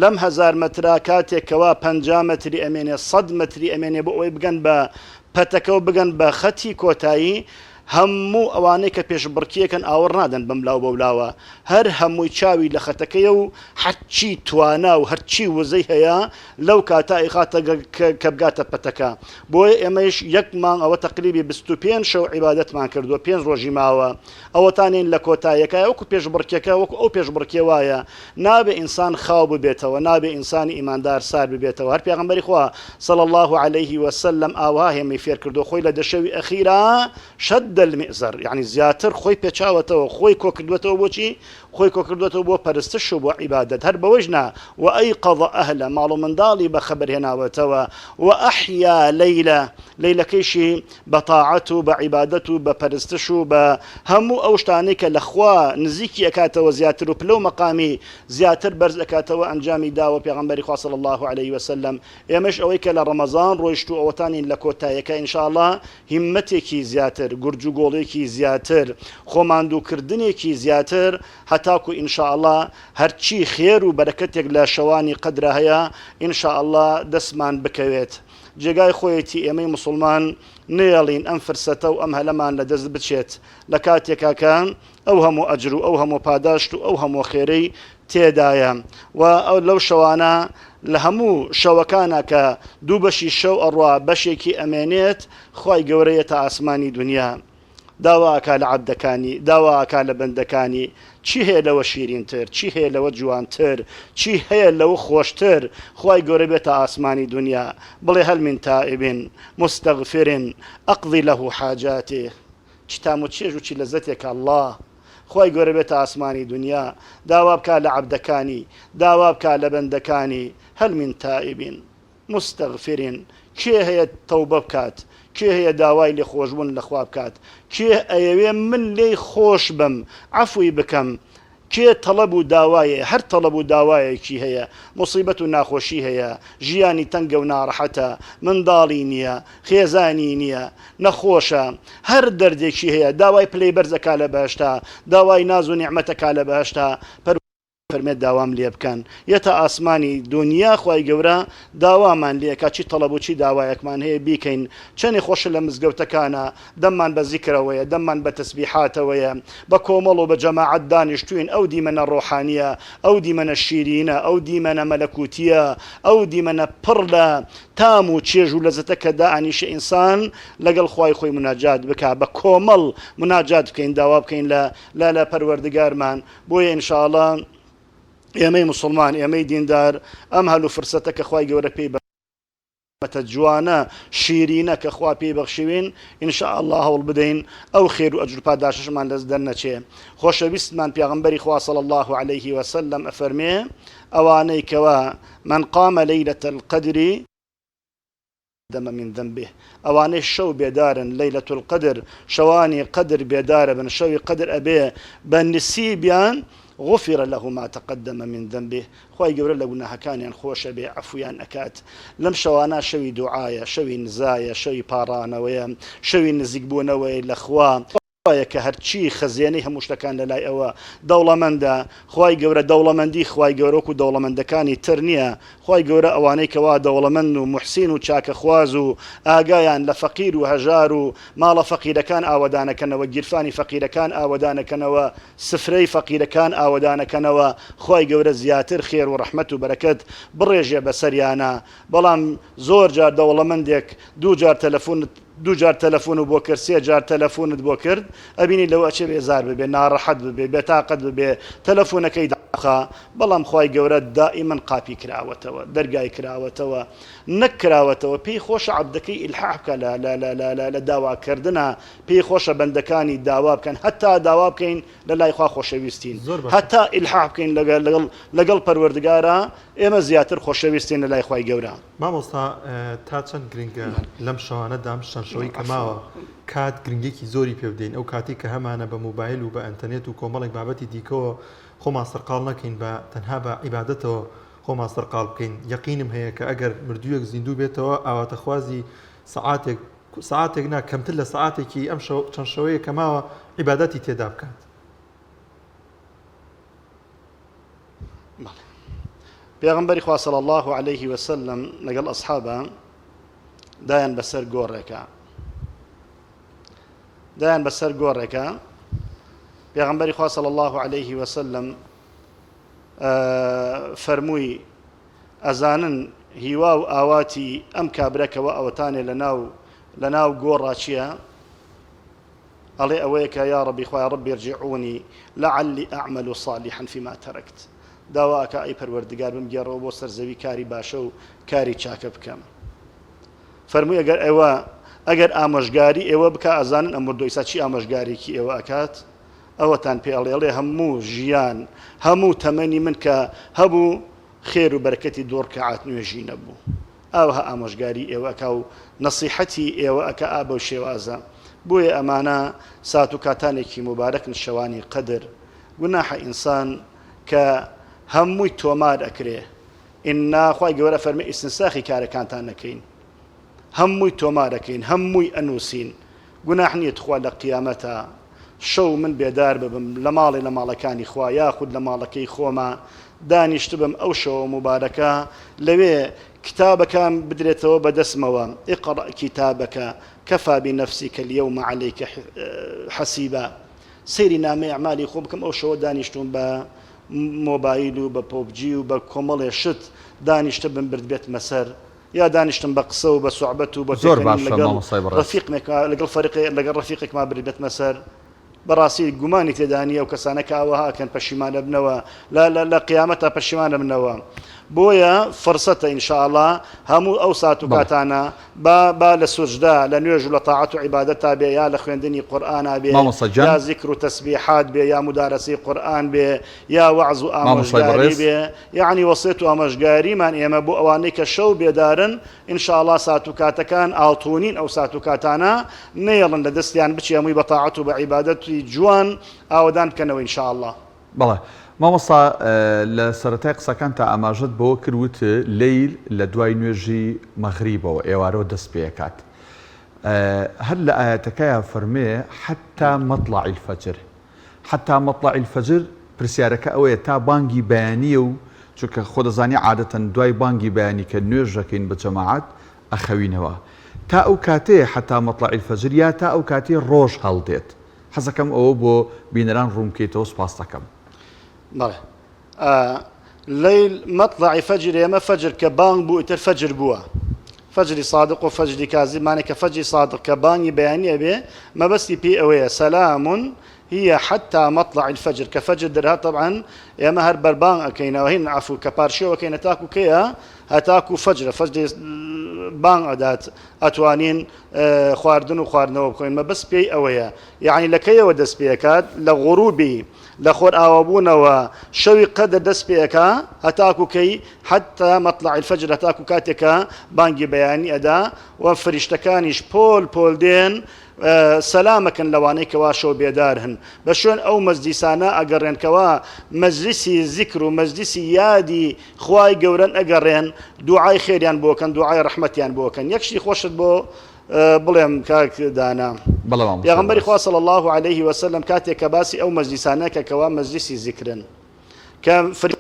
لەم هەزار مەترا کاتێک کەوا 50 مەتری ئەمێنێ سەد مەتری ئەمێنێ بۆ ئەوەی بگەن بە پەتەکە و بگەن بە خەتی کۆتایی، هەموو ئەوانەی کە پێشبڕکێکەن ئاوڕ نادەن بەملاو بەولاوە، هەر هەمووی چاوی لە خەتەکەیە و هەرچی توانا و هەرچی وزەی هەیە لەو کاتە ئەیخاتە کە بگاتە پەتەکە. بۆیە ئێمەیش یەک مانگ ئەوە تەقریبی 25 شەو عیبادەتمان کردووە، پێنج ڕۆژی ماوە. ئەوەتانین لە کۆتاییەکایە وەکو پێشبڕکێکە وەکو ئەو پێشبڕکێ وایە. نابێ ئینسان خاو ببێتەوە، نابێ ئینسانی ئیماندار سار ببێتەوە. هەر پێغەمبەری خوا، صلی اللە علیه وسلم، ئاوها هێمەی فێر کردووە، خۆی لە دە شەوی ئەخیرا، شد المئزر، یەعنی زیاتر خۆی پێچاوەتەوە، خۆی کۆکردووەتەوە بۆچی؟ خۆی کۆکردووەتەوە بۆ پەرستش و بۆ عیبادەت، هەر بەوەیش نا، وایقظ اهله، ماڵ و منداڵی بە خەبەر هێناوەتەوە، واحیا لیلە، لەیلەکەیشی بە تاعەت و بە عیبادەت و بە پەرستش و بە هەموو ئەو شتانەی کە لە خوا نزیکی ئەکاتەوە زیاتر و پلە و مەقامی زیاتر بەرز ئەکاتەوە ئەنجامی داوە پێغەمبەری خوا صلی اللە علیه وسلم ئێمەش ئەوەی کە لە ڕەمەزان ڕۆیشت و ئەوەتانین لە کۆتایەکە ان شاء اللە هیممەتێکی زیاتر گورج و گۆڵێکی زیاتر خۆماندووکردنێکی زیاتر هەتاکو ان شاء اللە هەرچی خێر و بەرەکەتێک لە شەوانی قەدرا هەیە ان شاء اللە دەستمان بکەوێت. جێگای خۆیەتی ئێمەی موسڵمان نەیەڵین ئەم فرسەتە و ئەم هەلەمان لە دەست بچێت لە کاتێکا کە ئەو هەموو ئەجر و ئەو هەموو پاداشت و ئەو هەموو خێرەی تێدایە و ئەو لەو شەوانە لە هەموو شەوەکانە کە دوو بەشی شەو ئەڕوا بەشێکی ئەمێنێت خوای گەورە یەتە ئاسمانی دونیا داوا ئەکا لە عەبدەکانی، داوا ئەکا لە بەندەکانی، چی هەیە لەوە شیرینتر، چی هەیە لەوە جوانتر، چی هەیە لەوە خۆشتر، خوای گەورە بێتە ئاسمانی دونیا، بڵێ هل من تائب مستغفر اقضی له حاجاته، چی تام و چێژ و چی لەزەتێکە اللە خوای گەورە بێتە ئاسمانی دونیا، داوا بکا لە عەبدەکانی، داوا بکا لە بەندەکانی، هل من تائب. مستغفر، کێ هەیە تەوبە بکات، کێ هەیە داوای لێخۆشبوون لە خوا بکات، کێ ئەیەوێ من لێی خۆش بم، عەفوی بکەم، کێ تەڵەب و داوایێ، هەر تەڵەب و داوایەکی هەیە، موسیبەت و ناخۆشی هەیە، ژیانی تەنگە و ناڕەحەتە، منداڵی نییە، خێزانی نییە، نەخۆشە، هەر دەردێکی هەیە، داوای پلەی بەرز ئەکا لە بەهەشتا، داوای ناز و نیعمەت ئەکا لە بەهەشتا، پەروەردگار. فەرمێت داوام لێ بکەن یەتە ئاسمانی دونیا خوای گەورە داوامان لێ ئەکا چی تەڵەب و چی داوایەکمان هەیە بیکەین چەنێ خۆشە لە مزگەوتەکانا دەممان بە زیکرەوەیە دەممان بە تەسبیحاتەوەیە بە کۆمەڵ و بە جەماعەت دانیشتوین ئەو دیمەنە ڕۆحانیە ئەو دیمەنە شیرینە ئەو دیمەنە مەلەکوتیە ئەو دیمەنە پڕ لە تام و چێژ و لەزەتە کە دائەنیشێ ئینسان لەگەڵ خوای خۆی موناجات بکا بە کۆمەڵ موناجات بکەین داوا بکەین لە لە لە پەروەردگارمان بۆیە ان شاء اللە ئێمەی موسڵمان ئێمەی دیندار ئەم هەل و فرسەتە کە خوای گەورە پێی بەتە جوانە شیرینە کە خوا پێی بەخشیوین ان شاء اللە هەوڵ بدەین ئەو خێر و ئەجر و پاداشتەشمان لەست دەرنەچێ خۆشەویستمان پێغەمبەری خوا صلی اللە علیه وسلم ئەفەرمێ ئەوانەی کەوا من قام ليلة القدر دەمە من ذنبه ئەوانەی شەو بێدارن ليلة القدر شەوانی قەدر بێدارەبن شەوی قەدر ئەبێ بە نسیبیان غفر له ما تقدم من ذنبه خوای گەورە لە گوناهەکانیان خۆشەبێ عەفویان ئەکات لەم شەوانە شەوی دوعایە شەوی نزایە شەوی پاڕانەوەیە شەوی نزیکبوونەوەی لە خوا خوایە کە هەرچی خەزێنەی هەموو شتەکان لە لای ئەوە دەوڵەمەندە، خوای گەورە دەوڵەمەندی خوای گەورە وەکو دەوڵەمەندەکانی تر نیە، خوای گەورە ئەوانەی کەوا دەوڵەمەندن و موحسین و چاکەخواز و ئاگایان لە فەقیر و هەژار و ماڵە فەقیرەکان ئاوەدانەکەنەوە گیرفانی فەقیرەکان ئاوەدانەکەنەوە سفرەی فەقیرەکان ئاوەدانەکەنەوە خوای گەورە زیاتر خێر و ڕەحمەت و بەرەکەت بڕێژێ بەسەریانا بەڵام زۆر جار دەوڵەمەندێک دووجار تەلەفونت دوو جار تەلەفونو بۆ کرد سێ جار تەلەفونت بۆ کرد ئەبینی لەوە ئەچێ بێزار ببێ ناڕەحەت ببێ بێتاقەت ببێ تەلەفونەکەی دابخا بەڵام خوای گەورە دائیمەن قاپی کراوەتەوە دەرگای کراوەتەوە نەک کراوەتەوە پێی خۆشە عەبدەکەی ئیلحاح بکا لە لە لە لە لە لە داواکردنا پێی خۆشە بەندەکانی داوا بکەن هەتا داوا بکەین لە لای خوا خۆشەویستین زۆر باشە. هەتا ئیلحاح بکەین لەگەڵ لەگەڵ لەگەڵ پەروەردگارا ئێمە زیاتر خۆشەویستین لە لای خوای گەورە. مامۆستا تا چەند گرنگە لەم شەوانەدا ئەم چەند شەوەی کە ماوە کات گرنگیەکی زۆری پێ بدەین ئەو کاتەی کە هەمانە بە مۆبایل و بە ئەنتەرنێت و کۆمەڵێک بابەتی دیکەوە خۆمان سەرقاڵ نەکەین بە تەنها بە عیبادەتەوە خۆمان سەرقاڵ بکەین یەقینم هەیە کە ئەگەر مردوویەک زیندوو بێتەوە ئاواتەخوازی سەعاتێک سەعاتێک نا کەمتر لە سەعاتێکی ئەم شەو چەند شەوەیە کە ماوە عیبادەتی تێدا بکات. بەڵێ پێغەمبەری خوا صلی اللە علیه وسلم لەگەڵ ئەصحابە دایان بەسەر گۆڕێکە دایان بەسەر گۆڕێکە پێغەمبەری خوا صلی اللە علیه وسلم فەرمووی ئەزانن هیوا و ئاواتی ئەم کابرەکەوە ئەوەتانێ لە ناو لە ناو گۆڕا چییە؟ ئەڵێ ئەوەیە کە یاڕەبی خوایە رب ارجعونی لعلی اعمل صالحا فیما ترکت داوا ئەکا ئەی پەروەردگار بمگێڕەوە بۆ سەر زەوی کاری باشە و کاری چاکە بکەم فەرمووی ئەگەر ئێوە ئەگەر ئامۆژگاری ئێوە بکا ئەزانن ئەم مردووە ئیسا چی ئامۆژگاریکی ئێوە ئەکات ئەوەتان پێ ئەڵێ ئەڵێ هەموو ژیان هەموو تەمەنی من کە هەبوو خێر و بەرەکەتی دوو ڕکەعات نوێژی نەبوو ئاوەها ئامۆژگاری ئێوە ئەکا و نەسیحەتی ئێوە ئەکا ئا بەو شێوازە بۆیە ئەمانە سات و کاتانێکی موبارەکن شەوانی قەدر گوناحە ئینسان کە هەمووی تۆمار ئەکرێ ئینا خوای گەورە فەرمی ئیستنساخی کارەکانتان نەکەین هەمووی تۆمارەکەین هەمووی ئەنووسین گوناح نیە تخوا لە قیامەتا شەو من بێدار ببم لە ماڵێ لە ماڵەکانی خوا یاخود لە ماڵەکەی خۆما دانیشتبم ئەو شەوە موبارەکە لەوێ کتابەکان بدرێتەوە بە دەستمەوە اقرأ کتابک کفی بنفسک الیوم علیک حسیبا سەیری نامەی ئەعمالی خۆم بکەم ئەو شەوە دانیشتوم بە مۆبایل و بە پۆبجی و بە کۆمەڵێ شت دانیشتبم بردبێتمە سەر یا دانیشتم بە قسە و بە سوعبەت و بە زۆر پێکەنین باشە لەگەڵ مامۆستای بەڕێز. ڕەفیقمێک لەگەڵ فەریقێ لەگەڵ ڕەفیقێکما بردبێتمە سەر بەڕاستی گومانی تێدا نییە ئەو کەسانە کە ئاوەها ئەکەن پەشیمان ئەبنەوە لە لە لە قیامەتا پەشیمان ئەبنەوە بۆیە فرسەتە ان شاء اللە هەموو ئەو سات و بەڵێ. کاتانە با با لە سوجدە لە نوێژ و لە تاعەت و عیبادەتا بێ یا لە خوێندنی قورئانا بێ مامۆستا گیان. یا زیکر و تەسبیحات بێ یا مودارەسەی قورئان بێ یا وەعز و مامۆستای ئامۆژگاری بەڕێز. بێ یەعنی وەسێت و ئامۆژگاریمان ئێمە بۆ ئەوانەی کە شەو بێدارن ان شاء اللە سات و کاتەکان ئاڵتونین ئەو سات و کاتانە نەیەڵن لە دەستیان بچێ هەمووی بە تاعەت و بە عیبادەتی جوان ئاوەدان بکەنەوە ان شاء اللە. بەڵێ مامۆستا لە سەرەتای قسەکانتا ئاماژەت بەوە کرد وت لەیل لە دوای نوێژی مەغریبەوە ئێوارەوە دەست پێ ئەکات هەر لە ئایەتەکەیا فەرمێ حتی مطلع الفجر حتی مطلع الفجر. پرسیارەکە ئەوەیە تا بانگی بەیانیە و چونکە خۆ دەزانی عادەتەن دوای بانگی بەیانی کە نوێژ دەکەین بە جەماعەت ئەخەوینەوە تا ئەو کاتەیە حەتا مەتڵەعی الفجر یا تا ئەو کاتەی ڕۆژ هەڵدێت حەزەکەم ئەوە بۆ بینەران ڕوون بکەیتەوە سوپاستەکەم. بەڵێ لەیل مەتڵەعی فەجر ئێمە فەجر کە بانگ بوو ئیتر فەجر بووە فەجری سادق و فەجری کازیب مانە کە فەجری سادق کە بانگی بەیانی ئەبێ مەبەستی پێی ئەوەیە سەلام هي حتى مطلع الفجر کە فەجر دەرهات طبعا ئێمە هەر بەربانگ ئەکەینەوە هین عفو کە پارشێو ئەکەینە تاکو کەیە هەتاکو فەجرە فەجر بانگ ئەدات ئەتوانین خواردن و خواردنەوە بخۆین مەبەست پێی ئەوەیە یعنی لە کەیەوە دەست پێکات لە غروبی لە خۆرئاوابوونەوە شەوی قەدر دەست پێ ئەکا هەتاکو کەی حتی مطلع الفجر هەتاکو کاتێک کە بانگی بەیانی ئەدا و فریشتەکانیش پۆل پۆل دێن سەلامەکەن لەوانەی کەوا شەو بێدار هەن بە شوێن ئەو مەجلیسانە ئەگەڕێن کەوا مەجلیسی زیکر و مەجلیسی یادی خوای گەورەن ئەگەڕێن دوعای خێریان بۆکەن دوعای ڕەحمەتیان بۆکەن یەک شتی خۆشت بۆ بڵێم کاک دانا بەڵێ مامۆستا پێغەمبەری بەڕێز. خوا صلی اللە علیه وسلم کاتێک کە باسی ئەو مەجلیسانە کە کەوا مەجلیسی زیکرن کە فری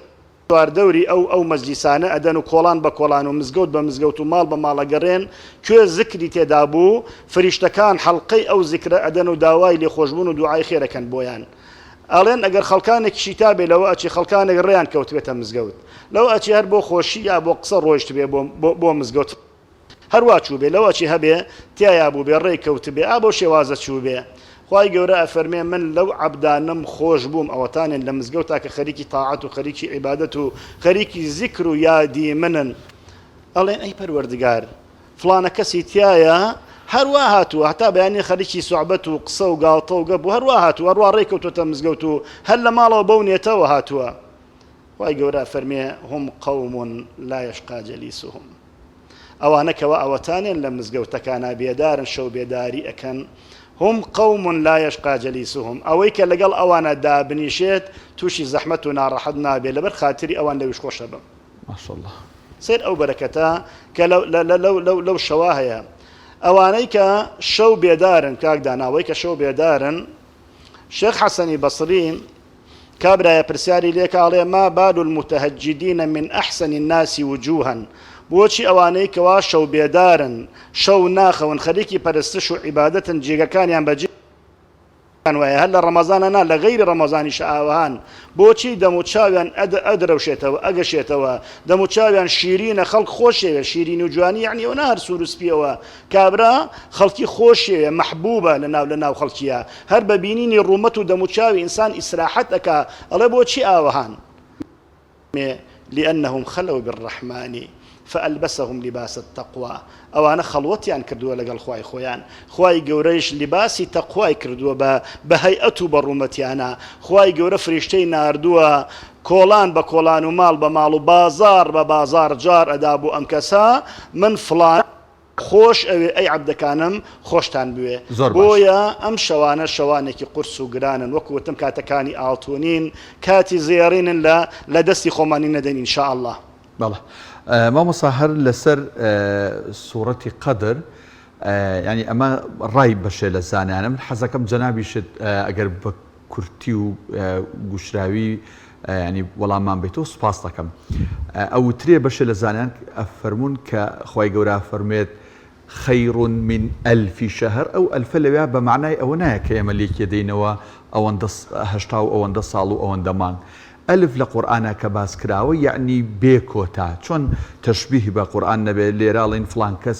چواردەوری ئەو ئەو مەجلیسانە ئەدەن و کۆڵان بە کۆڵان و مزگەوت بە مزگەوت و ماڵ بە ماڵ ئەگەڕێن کوێ زکری تێدا بوو فریشتەکان حەڵقەی ئەو زیکرە ئەدەن و داوای لێخۆشبوون و دوعای خێر ئەکەن بۆیان ئەڵێن ئەگەر خەڵکانێکیشی تا بێ لەوە ئەچی خەڵکانێک ڕێیان کەوتبێتە مزگەوت لەوە ئەچی هەر بۆ خۆشی یا بۆ قسە ڕۆیشتبێ بۆ بۆ مزگەوت هەر وا چووبێ لەوە ئەچێ هەبێ تیایا بووبێ ڕێی کەوتبێ ئا بەو شێوازە چووبێ خوای گەورە ئەفەرمێ من لەو عەبدانەم خۆش بووم ئەوەتانێن لە مزگەوتا کە خەریکی تاعەت و خەریکی عیبادەت و خەریکی زیکر و یادی منن ئەڵێن ئەی پەروەردگار فڵانە کەسی تیایە هەر وا هاتووە هەتا بەیانی خەریکی سوعبەت و قسە و گاڵتە و گەپ و هەر وا هاتووە هەر وا ڕێی کەوتووەتە مزگەوت و هەر لە ماڵەوە بەو نێتەوە هاتووە خوای گەورە ئەفەرمێ هم قوم لا یشقی جلیسهم ئەوانە کەوا ئەوەتانێن لە مزگەوتەکانا بێدارن شەو بێداری ئەکەن هم قوم لا یشقی جلیسهم ئەوەی کە لەگەڵ ئەوانە دابنیشێت تووشی زەحمەت و ناڕەحەت نابێت لەبەر خاتری ئەوان لەویش خۆشە بم ماشاءاللە. سەیر ئەو بەرەکەتە کە لەو شەوا هەیە ئەوانەی کە شەو بێدارن کاک دانا ئەوەی کە شەو بێدارن شێخ حەسەنی بەسری کابرایە پرسیاری لێکا ئەڵێ، ما بال المتهجدین من احسن الناس وجوها، بۆچی ئەوانەی کەوا شەو بێدارن، شەو ناخەون، خەریکی پەرستش و عیبادەتن جێگەکانیان بەجێ وایە هەر لە ڕەمەزانا نا لە غەیری ڕەمەزانیشا ئاوەهان، بۆچی دەم و چاویان ئەدرەوشێتەوە، ئەگەشێتەوە، دەم و چاویان شیرینە خەڵک خۆشیەوێ، شیرینی و جوانی یەعنی ئەوە نا هەر سوور و سپیەوە، کابرا خەڵکی خۆشیەوێ، مەحبوبە لەناو لەناو خەڵکیا، هەر بە بینینی ڕوومەت و دەموچاوی ئینسان ئیسراحەت ئەکا، ئەڵێ بۆچی ئاوەهان؟ لانهم خلوا بالرحمن فالبسهم لباس التقوی ئەوانە خەڵوەتیان کردووە لەگەڵ خوای خۆیان، خوای گەورەیش لیباسی تەقوای کردووە بە بە هەیئەت و بە ڕوومەتیانا، خوای گەورە فریشتەی ناردووە کۆڵان بە کۆڵان و ماڵ بە ماڵ و بازاڕ بە بازاڕ جار ئەدا بۆ ئەم کەسە من فڵان خۆش ئەوێ ئەی عەبدەکانم خۆشتان بوێ زۆر باش. بۆیە ئەم شەوانە شەوانێکی قورس و گرانن وەکو وتم کاتەکانی ئاڵتونین کاتی زێڕینن لە لە دەستی خۆمانی نەدەین ان شاء اللە. بەڵێ مامۆستا هەر لەسەر سوڕەتی قەدر یانی ئەمە ڕای بەشێ لە زانایانە من حەزەکەم جەنابیشت ئەگەر بە کورتی و گوشراوی ینی وەڵاممان بیتەوە سوپاس دەکەم ئەوترێ بەشێ لە زانایان ئەفەرموون کە خوای گەورە فەرمێت خیر من الف شهر ئەو ئەلفە لەویا بە مەعنای ئەوە نایە کە ئێمە لێکی دەینەوە ئەوەندە هەشتا و ئەوەندە ساڵ و ئەوەندە مانگ ئەلف لە قورئانا کە باس کراوە یەعنی بێ کۆتا چۆن تەشبیه بە قورئان نەبێ لێرە ئەڵێن فڵان کەس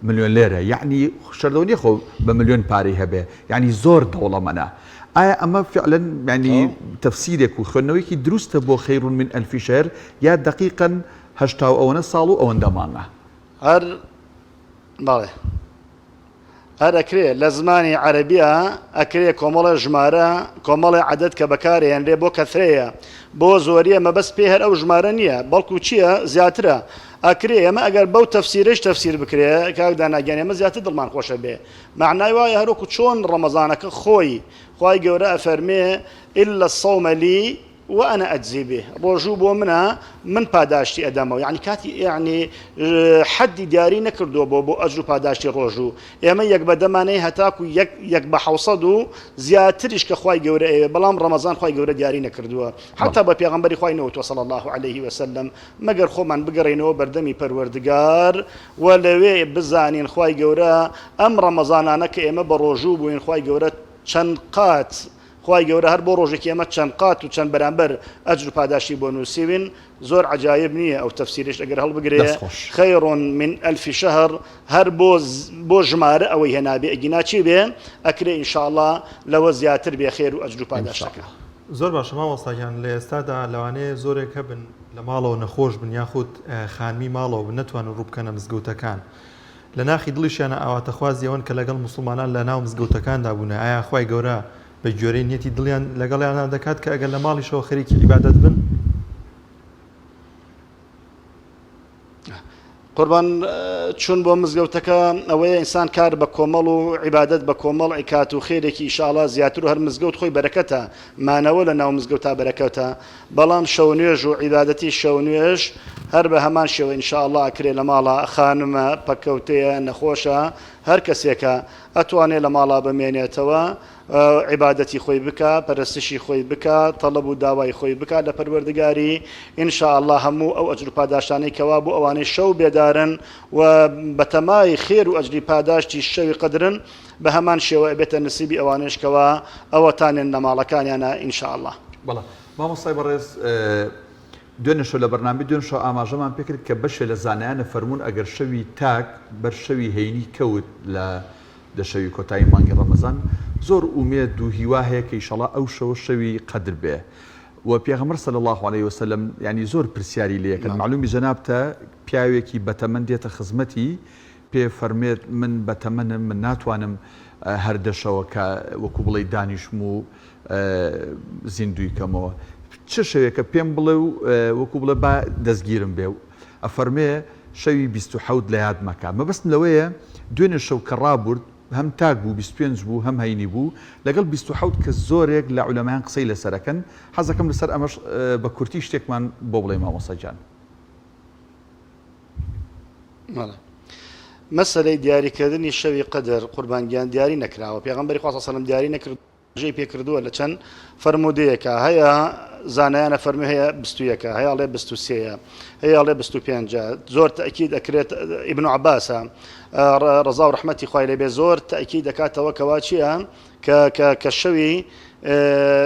ملیۆنلێرە یەعنی شەردەوە نیە خۆ بە ملیۆن پارەی هەبێ یەعنی زۆر دەوڵەمەنە ئایا ئەمە فعلا یەعنی تەفسیرێک و خوێندنەوەیەکی دروستە بۆ خیر من الف شهر یا دەقیقەن هەشتا و ئەوەنە ساڵ و ئەوەندە مانگە؟ هەر بەڵێ هەر ئەکرێ لە زمانی عەرەبیە ئەکرێ کۆمەڵێ ژمارە کۆمەڵێ عەدەد کە بەکارێنرێ بۆ کەثرەیە بۆ زۆریە مەبەست پێ هەر ئەو ژمارە نییە بەڵکو چییە زیاترە ئەکرێ ئێمە ئەگەر بەو تەفسیرەش تەفسیر بکرێ کاک دانا گیان ئێمە زیاتر دڵمان خۆشە بێ مەعنای وایە هەروەکو چۆن ڕەمەزانەکە خۆی خوای گەورە ئەفەرمێ إلا الصوم لي. وانا اجزی به، ڕۆژوو بۆ منە من پاداشتی ئەدەمەوە، یەعنی کاتی یەعنی حەدی دیاری نەکردووە بۆ بۆ ئەجر و پاداشتی ڕۆژوو، ئێمە یەک بە دەمانەی هەتاکو یەک یەک بە حەوسەد و زیاتریش کە خوای گەورە ئەیەوێ، بەڵام ڕەمەزان خوای گەورە دیاری نەکردووە، حەتا بە پێغەمبەری خوای نەوتووە صلی اللە علیه وسلم، مەگەر خۆمان بگەڕێینەوە بەردەمی پەروەردگار و لەوێ بزانین خوای گەورە ئەم ڕەمەزانانە کە ئێمە بە ڕۆژوو بووین خوای گەورە چەند قات خوای گەورە هەر بۆ ڕۆژێکی ئێمە چەند قات و چەند بەرامبەر ئەجر و پاداشتی بۆ نووسیوین زۆر عەجایب نییە ئەو تەفسیرەش ئەگەر هەڵبگرێ دەست خۆش. خیر من الف شهر هەر بۆ بۆ ژمارە ئەوەی هێنابێ ئەگینا چی بێ ئەکرێ ان شاء اللە لەوە زیاتر بێ خێر و ئەجر و ان شاء پاداشتەکە. اللە. زۆر باشە مامۆستا گیان لە ئێستادا لەوانەیە زۆرێک هەبن لە ماڵەوە نەخۆش بن یاخود خانمی ماڵەوە بن نەتوانن ڕوو بکەنە مزگەوتەکان لە ناخی دڵیشیانا ئاواتەخوازی ئەوەن کە لەگەڵ موسڵمانان لە ناو مزگەوتەکاندا بوونە، ئایا خوای گەورە بە گوێرەی نیەتی دڵیان لەگەڵیانا دەکات کە ئەگەر لە ماڵیشەوە خەریکی عیبادەت بن؟ قوربان چوون بۆ مزگەوتەکە ئەوەیە ئینسان کار بە کۆمەڵ و عیبادەت بە کۆمەڵ ئەیکات و خێرێکی ئیشاڵا زیاتر و هەر مزگەوت خۆی بەرەکەتە مانەوە لە ناو مزگەوتا بەرەکەتە بەڵام شەونوێژ و عیبادەتی شەونوێژ هەر بە هەمان شێوە ان شاء اللە ئەکرێ لە ماڵا خانمە پەککەوتەیە نەخۆشە هەر کەسێکە ئەتوانێ لە ماڵا بمێنێتەوە عیبادەتی خۆی بکا پەرستشی خۆی بکا تەڵەب و داوای خۆی بکا لە پەروەردگاری ان شاء اللە هەموو ئەو ئەجر و پاداشتانەی کەوا بۆ ئەوانەی شەو بێدارن و بەتەمای خێر و ئەجری پاداشتی شەوی قەدرن بە هەمان شێوە ئەبێتە نسیبی ئەوانەیش کەوا ئەوەتانێن لە ماڵەکانیانا ان شاء اللە. بەڵێ مامۆستای بەڕێز دوێنێ شەو لە بەرنامەی دوێن شەو ئاماژەمان پێکرد کە بەشێ لە زانایان ئەفەرموون ئەگەر شەوی تاک بەر شەوی هەینی کەوت لە دە شەوی کۆتایی مانگی ڕەمەزان زۆر ئومێد و هیوا هەیە کە ئیشەڵا ئەو شەوە شەوی قەدر بێ و پێغەمبەر صلی اللە علیه وسلم یانی زۆر پرسیاری لێ ئەکەن مەعلومی جەنابتە پیاوێکی بەتەمەن دێتە خزمەتی پێ فەرمێت من بەتەمەنم من ناتوانم هەر دە شەوەکە وەکو بڵێی دانیشم و زیندووی کەمەوە چ شەوێکە پێم بڵێ و وەکو بڵێ با دەستگیرم بێ و ئەفەرمێ شەوی 27 لە یاد مەکە مەبەستم لەوەیە دوێنێ شەو کە ڕابورد هەم تاک بوو 25 بوو هەم هەینی بوو لەگەڵ 27 کە زۆرێک لە عولەمایان قسەی لەسەرەکەن حەزەکەم لەسەر ئەمەش بە کورتی شتێکمان بۆ بڵێی مامۆستا گیان. بەڵێ مەسەلەی دیاریکردنی شەوی قەدر قوربان گیان دیاری نەکراوە پێغەمبەری خوا صلی الله علیه و سلم دیاری نەکرد ژەی پێکردووە لە چەند فەرموودەیەکە هەیە زانایانە فەرمی هەیە 21 هەیە ئەڵێ 23 هەیە ئەڵێ 25 زۆر تەئکید ئەکرێت ئیبن عەباسە ڕەزا و ڕەحمەتی خوای لێ بێ زۆر تەئکید دەکاتەوە کەوا چییە کە کە کە شەوی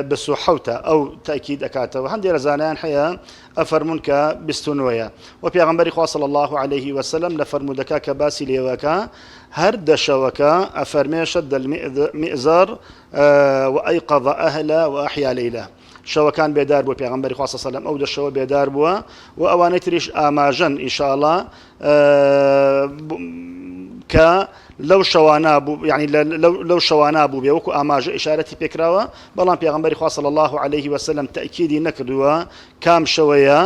بس و حەوتە ئەو تەئکید ئەکاتەوە هەندێ لە زانایان هەیە ئەفەرموون کە بیست و نۆیە و پێغەمبەری خوا صلی اللە علیه وسلم لە فەرموودەکە کە باسی لێوەکە هەر دە شەوەکە ئەفەرمێ شد المئزر وأيقظ أهله وأحيا ليله شەوەکان بێدار بووە پێغەمبەری خوا صلی اللە علیه وسلم ئەو دە شەوە بێدار بووە و ئەوانەی تریش ئاماژەن ان شاء اللە کە لەو شەوانە بوو یعنی لەو شەوانە بوو بێ وەکو ئاماژە ئیشارەتی پێکراوە بەڵام پێغەمبەری خوا صلی الله علیه وسلم تەئکیدی نەکردووە کام شەوەیە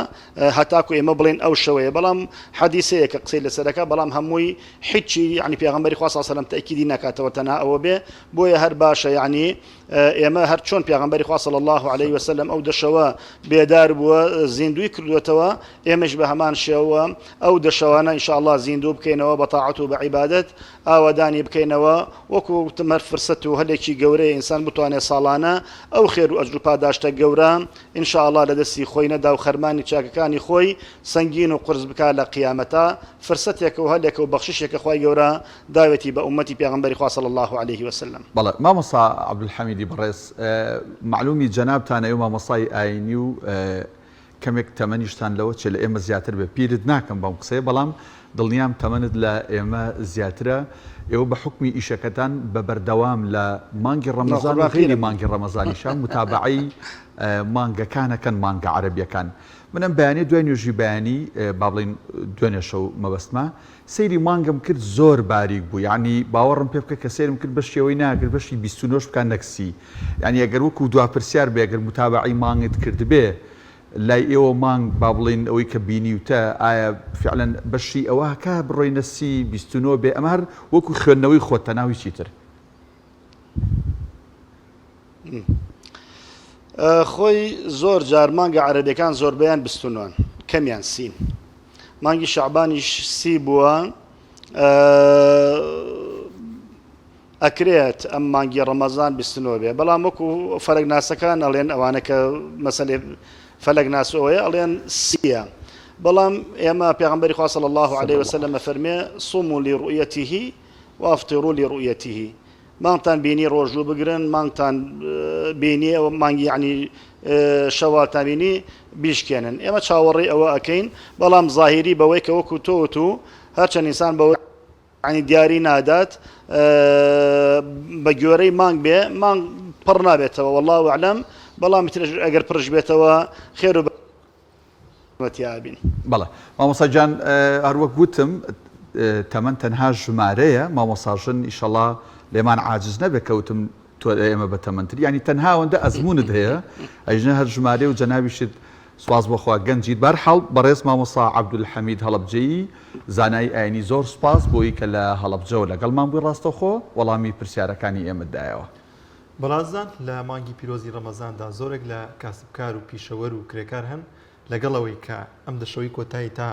هەتاکو ئێمە بڵێن ئەو شەوەیە بەڵام حەدیسەیە کە قسەی لەسەرەکە بەڵام هەمووی هیچی یعنی پێغەمبەری خوا صلی الله علیه وسلم تەئکیدی ناکاتەوە تەنها ئەوە بێ بۆیە هەر باشە یعنی ئێمە هەر چۆن پێغەمبەری خوا صلی اللە علیه وسلم ئەو دە شەوە بێدار بووە زیندووی کردووەتەوە ئێمەش بە هەمان شێوە ئەو دە شەوانە ان شاء اللە زیندوو بکەینەوە بە تاعەت و بە عیبادەت ئاوەدانی بکەینەوە وەکو وتم هەر فرسەت و هەلێکی گەورەیە ئینسان بتوانێت ساڵانە ئەو خێر و ئەجر و پاداشتە گەورە ان شاء اللە لە دەستی خۆی نەدا و خەرمانی چاکەکانی خۆی سەنگین و قورس بکا لە قیامەتا فرسەتێکە و هەلێکە و بەخششێکە خوای گەورە داوێتی بە ئوممەتی پێغەمبەری خوا صلی اللە علیه وسلم. بەڵێ مامۆستا عەبدولحەمیدی بەڕێز مەعلومی جەنابتان ئێوە مامۆستای ئاینی و کەمێک تەمەنیشتان لەوە چێ لە ئێمە زیاتر بێ پیرت ناکەم بەم قسەیە بەڵام دڵنیام تەمەنت لە ئێمە زیاترە ئێوە بە حوکمی ئیشەکەتان بە بەردەوام لە مانگی ڕەمەزان و غەیری مانگی ڕەمەزانیشا متابەعەی مانگەکانەکەن مانگە عەرەبیەکان من ئەم بەیانیە دوای نوێژی بەیانی با بڵێین دوێنێ شەو مەبەستمە سەیری مانگم کرد زۆر باریک بوو یانی باوەڕم پێ بکە کە سەیرم کرد بەشی ئەوەی ناکرد بەشی 29 بکا نەک سی یانی ئەگەر وەکو دوا پرسیار بێ ئەگەر متابەعەی مانگت کردبێ لای ئێوە مانگ با بڵێین ئەوەی کە بینیوتە ئایا فعلا بەشی ئەوە کە بڕۆینە سی 29 بێ ئەمە هەر وەکو خوێندنەوەی خۆتە ناو هیچی تر. خۆی زۆر جار مانگە عەرەبیەکان زۆربەیان بیست و نۆن کەمیان سین مانگی شەعبانیش سی بووە ئەکرێت ئەم مانگی ڕەمەزان 29 بێ بەڵام وەکو فەلەک ناسەکان ئەڵێن ئەوانە کە مەسەلێ فەلەک ناسەوەیە ئەڵێن سیە بەڵام ئێمە پێغمبەری خوا صلی الله عليه وسلم فەرمێ صوموا لرؤيته وافطروا لرؤيته مانگتان بینی ڕۆژوو بگرن مانگتان بینی ئەوە مانگی یعنی شەوالتان بینی بیشکێنن ئێمە چاوەڕێی ئەوە ئەکەین بەڵام زاهیری بەوەی کە وەکو تۆ وتو هەرچەند ئینسان بەوە یعنی دیاری نادات بە گوێرەی مانگ بێ مانگ پڕ نابێتەوە والله اعلم بەڵام ئەگەر پڕش بێتەوە خێر و تیا بین. بەڵێ مامۆستا گیان هەروەک وتم تەمەن تەنها ژمارەیە مامۆستا ژن ئیشەڵا لێمان عاجز نەبێت کە وتم تۆ لە ئێمە بەتەمەنتر یانی تەنها ئەوەندە ئەزموونت هەیە ئەیژنە هەر ژمارەیە و جەنابیشت سوپاس بۆ خوا گەنجیت بەهەرحاڵ بەڕێز مامۆستا عەبدولحەمید هەڵەبجەیی زانای ئاینی زۆر سوپاس بۆی کە لە هەڵەبجەوە لەگەڵمان بووی ڕاستەوخۆ وەڵامی پرسیارەکانی ئێمەت دایەوە. بەڕازان لە مانگی پیرۆزی ڕەمەزاندا زۆرێک لە کاسبکار و پیشەوەر و کرێکار هەن لەگەڵ ئەوەی کە ئەم دە شەوەی کۆتایی تا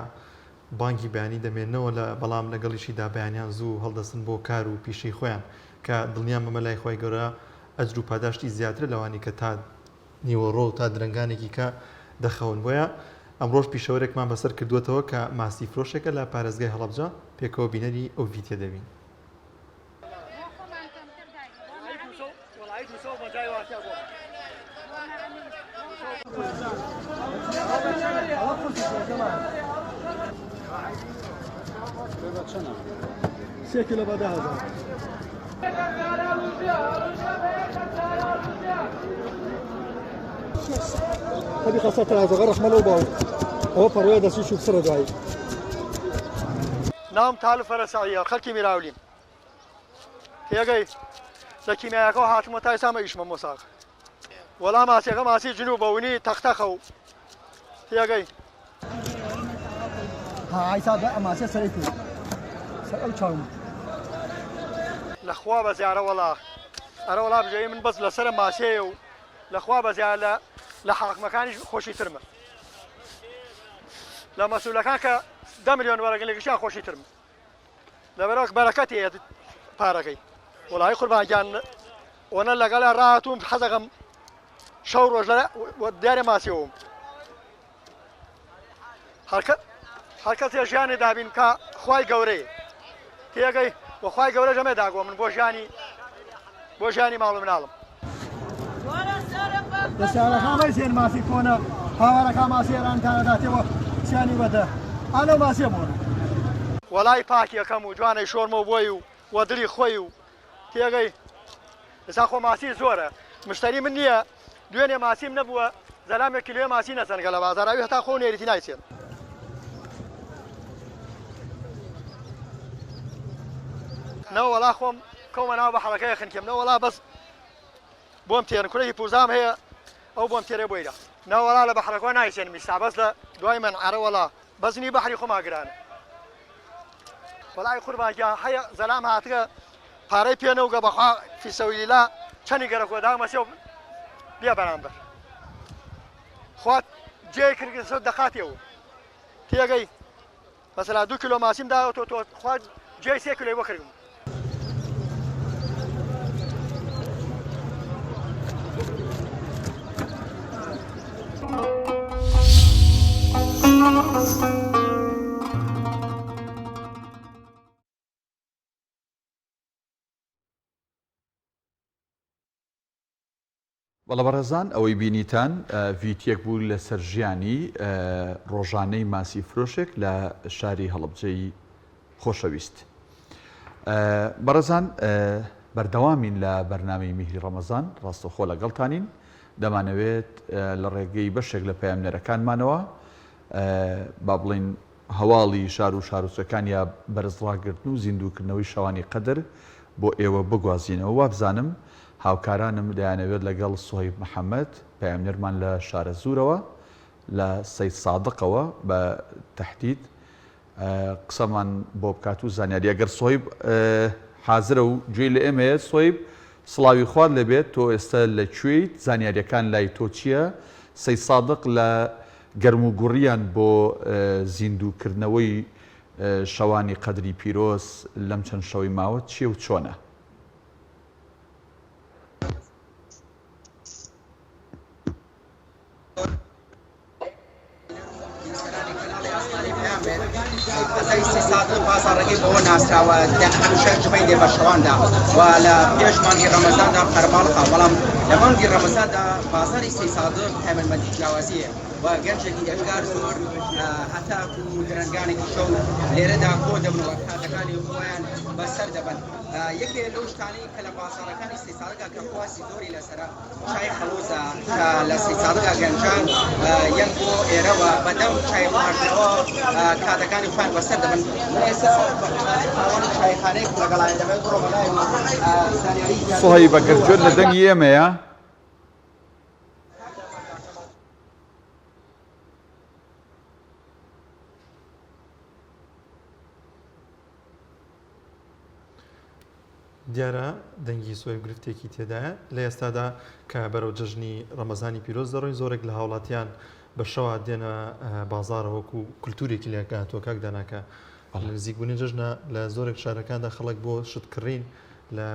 بانگی بەیانی دەمێننەوە لە بەڵام لەگەڵیشیدا بەیانیان زوو هەڵدەستن بۆ کار و پیشەی خۆیان کە دڵنیام ئەمە لای خوای گەورە ئەجر و پاداشتی زیاترە لەوانی کە تا نیوەڕۆ و تا درەنگانێکی کە دەخەون بۆیە ئەمڕۆش پیشەوەرێکمان بەسەر کردووەتەوە کە ماسی فرۆشێکە لە پارێزگای هەڵەبجە پێکەوە بینەری ئەو ڤیتیە دەبین. ناوم تالب فەرەسەعیە خەڵکی میراولیم تێگەی لە کیمیایەکەوە هاتمە تا ئێستا ئیشمە مۆساق وەڵا ماسیەکە ماسی جنوبە ونی تەختەخە و تێگەی لەخوا بە زیارە وەڵا ئەرە وەڵا بژێوی من بەس لەسەرە ماسیەیە و لەخوا بە زیارە لە لە حاکمەکانیش خۆشی ترمە لە مەسولەکان کە دە ملیۆن وەرەگن لە گشتیان خۆشی ترم لەبەرئەوە بەرەکەتی هەیە پارەکەی وەڵی قوربان گیان ئەوەنە لەگەڵ ڕاهاتووم حەزەکەم شەو ڕۆژ لە دیارە ماسیەوەم هەر کەسێ ژیانی دابین بکا خوای گەورەیە تێگەی و خوای گەورە ژەمێ داگۆ من بۆ ژیانی بۆ ژیانی ماڵ و مناڵم. دەسیارەکان مەیسێن ماسی کۆنە هاوارەکان ماسی ئێرانتان ئەداتێوە سیانی وەدە ئا لەو ماسیە بۆنە. وەڵای پاکی ئەکەم و جوانەی شۆرمەو بۆی و وە دڵی خۆی و تێگەی ئێستا خۆ ماسی زۆرە مشتەری من نییە دوێنێ ماسیم نەبووە زەلامێک کیلۆیە ماسی نەسەنگە لە بازاڕ ئەوی هەتا خۆ نێریتی نایچێن. نەوەڵا خۆم کەومە ناو بەحرەکەی خنکێم نەوەڵا بەس بۆم تێرن کورەی پوزام هەیە ئەو بۆم تێرێ بۆیرا نەوەڵا لە بەحرەکەوە نایچێنم ئیستا بەس لە دوای من عەرە وەڵا بەزنی بەحری خۆما گرانە وەڵای قوربان گیان هەیە زەلام هاتگە پارەی پێ نەوگە بەخوا فیسەویلا چەنی گەرەکۆ دامەسێ و بێ بەرامبەر خوا جێی کردگە سەر دەقاتێ و تێگەی مەسەلا دوو کیلۆ ماسیم داوە تۆ تۆ خوا جێی سێ کیلۆی بۆ کردم. بەڵێ بەڕێزان ئەوەی بینیتان ڤیتیەک بوو لەسەر ژیانی ڕۆژانەی ماسی فرۆشێک لە شاری هەڵەبجەی خۆشەویست. بەڕێزان بەردەوامین لە بەرنامەی میهری ڕەمەزان ڕاستەوخۆ لەگەڵتانین دەمانەوێت لە ڕێگەی بەشێک لە پەیامنێرەکانمانەوە با بڵین هەواڵی شار و شارۆچکەکان یا بەرزڕاگرتن و زیندووکردنەوەی شەوانی قەدر بۆ ئێوە بگوازینەوە. وابزانم هاوکارانم دەیانەوێت لەگەڵ سوهەیب محەمەد، پەیامنێرمان لە شارەزوورەوە، لە سەیدسادقەوە بە تەحدید قسەمان بۆ بکات و زانیاری. ئەگەر سوهەیب حازرە و گوێی لە ئێمەیە، سوهەیب. سڵاوی خوات لێبێت تۆ ئێستە لە کوێیت زانیاریەکان لای تۆ چیە سەیدسادق لە گەرموگوڕیان بۆ زیندوو کردنەوەی شەوانی قەدری پیرۆز لەم چەند شەوەی ماوە چیە و چۆنە؟ قەزای سیسادق بازاڕەکەی بەوە ناسراوە هەمیشە جمەی دێ بە شەواندا و لە پێش مانگی ڕەمەزاندا قەرەباڵخە بەڵام لە مانگی ڕەمەزاندا بازاری سیسادق تایبەتمەندی جیاوازی هەیە و گەنجێکی ئێجگار زۆر هەتاکو درەنگانێکی شەو لێرەدا کۆ دەبنەوە کاتەکانی خۆیان بەسەر دەبەن یەکێ لەو شتانەی کە لە بازاڕەکانی سیسادقا کە خواستی زۆری لەسەرە چای خەڵوزە کە لە سەیدسادقا گەنجان یەن بۆ ئێرە و بەدەم چای خواردنەوە کاتەکانی خۆیان بەسەر دەبن. من ئێستا بە خاوەنی چایخانەیەک لەگەڵایان دەمەوێت بڕۆمە لای و زانیاری زیاتر سوهەیب ئەگەر گوێت لە دەنگی ئێمەیە. دیارە دەنگی سۆیب گرفتێکی تێدایە. لە ئێستادا کە بەرەو جەژنی ڕەمەزانی پیرۆز دەڕۆین زۆرێک لە هاوڵاتیان بە شەوا دێنە بازاڕە وەکو کولتوورێکی لێک هاتووە کاک دانا کە لە نزیکبوونی جەژنە لە زۆرێک شارەکاندا خەڵک بۆ شت کڕین لە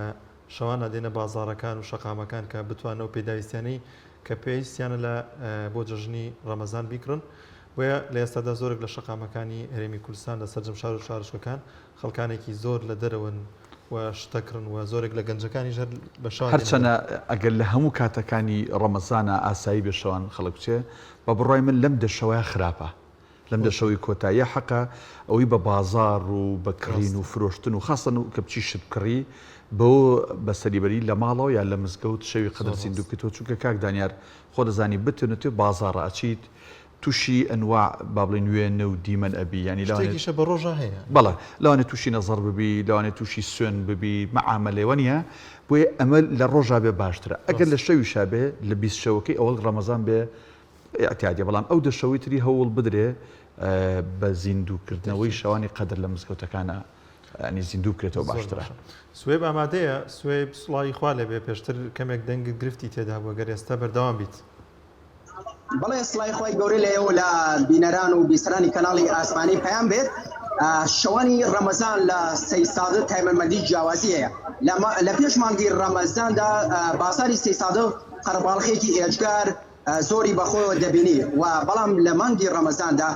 شەوانە دێنە بازاڕەکان و شەقامەکان کە بتوانن ئەو پێداویستیانەی کە پێویستیانە لە بۆ جەژنی ڕەمەزان بیکڕن بۆیە لە ئێستادا زۆرێک لە شەقامەکانی هەرێمی کوردستان لە سەرجەم شار و شارۆچکەکان خەڵکانێکی زۆر لە دەرەوەن و شتەکڕن و زۆرێک لە گەنجەکانیش هەر بە شەوان دێنە هەرچەنە دەر. ئەگەر لە هەموو کاتەکانی ڕەمەزانا ئاسایی بێ شەوان خەڵک بچێ، بە بڕوای من لەم دە شەوەیا خراپە. لەم دە بۆچی؟ شەوەی کۆتاییا حەقە ئەوەی بە بازاڕ و بە کڕین و ڕاستە. فرۆشتن و خاسەن کە بچی شت بکڕی بەوە بەسەری بەری لە ماڵەوە یا لە مزگەوت شەوی قەدر زۆر زیندوو ڕاستە. بکەیتەوە چونکە کاک دانیار خۆ دەزانی بتنەتێ بازاڕە ئەچیت توشی ئەنواع با بڵێین وێنە و دیمەن ئەبی یانی لەوانەیە شتێکیشە بە ڕۆژا هەیە. بەڵێ لەوانەیە توشی نەزەڕ ببی لەوانەیە توشی سوێن ببی مەعامەلەی وەنیە بۆیە ئەمە لە ڕۆژا بێ باشترە ئەگەر لە ڕاستە. شەویشا بێ لە 20 شەوەکەی ئەوەڵ ڕەمەزان بێ ئیعتیادیە بەڵام ئەو دە شەوەی تری هەوڵ بدرێ بە زیندوو کردنەوەی بەتەئکید. شەوانی قەدر لە مزگەوتەکانا یانی زیندوو بکرێتەوە زۆر باشترە. باشە. سوەیب ئامادەیە؟ سوەیب سڵاوی خوا لێبێ پێشتر کەمێک دەنگت گرفتی تێدا بوو گەر ئێستا بەردەوام بیت. بەڵێ سڵای خوای گەورە لە ئێوە لە بینەران و بیسەرانی کەناڵی ئاسمانی پەیام بێت شەوانی ڕەمەزان لە سەیسادق تایبەتمەندی جیاوازی هەیە لە پێش مانگی ڕەمەزاندا بازاری سەیسادق قەرەباڵخێکی ئێجگار زۆری بەخۆیەوە دەبینی و بەڵام لە مانگی ڕەمەزاندا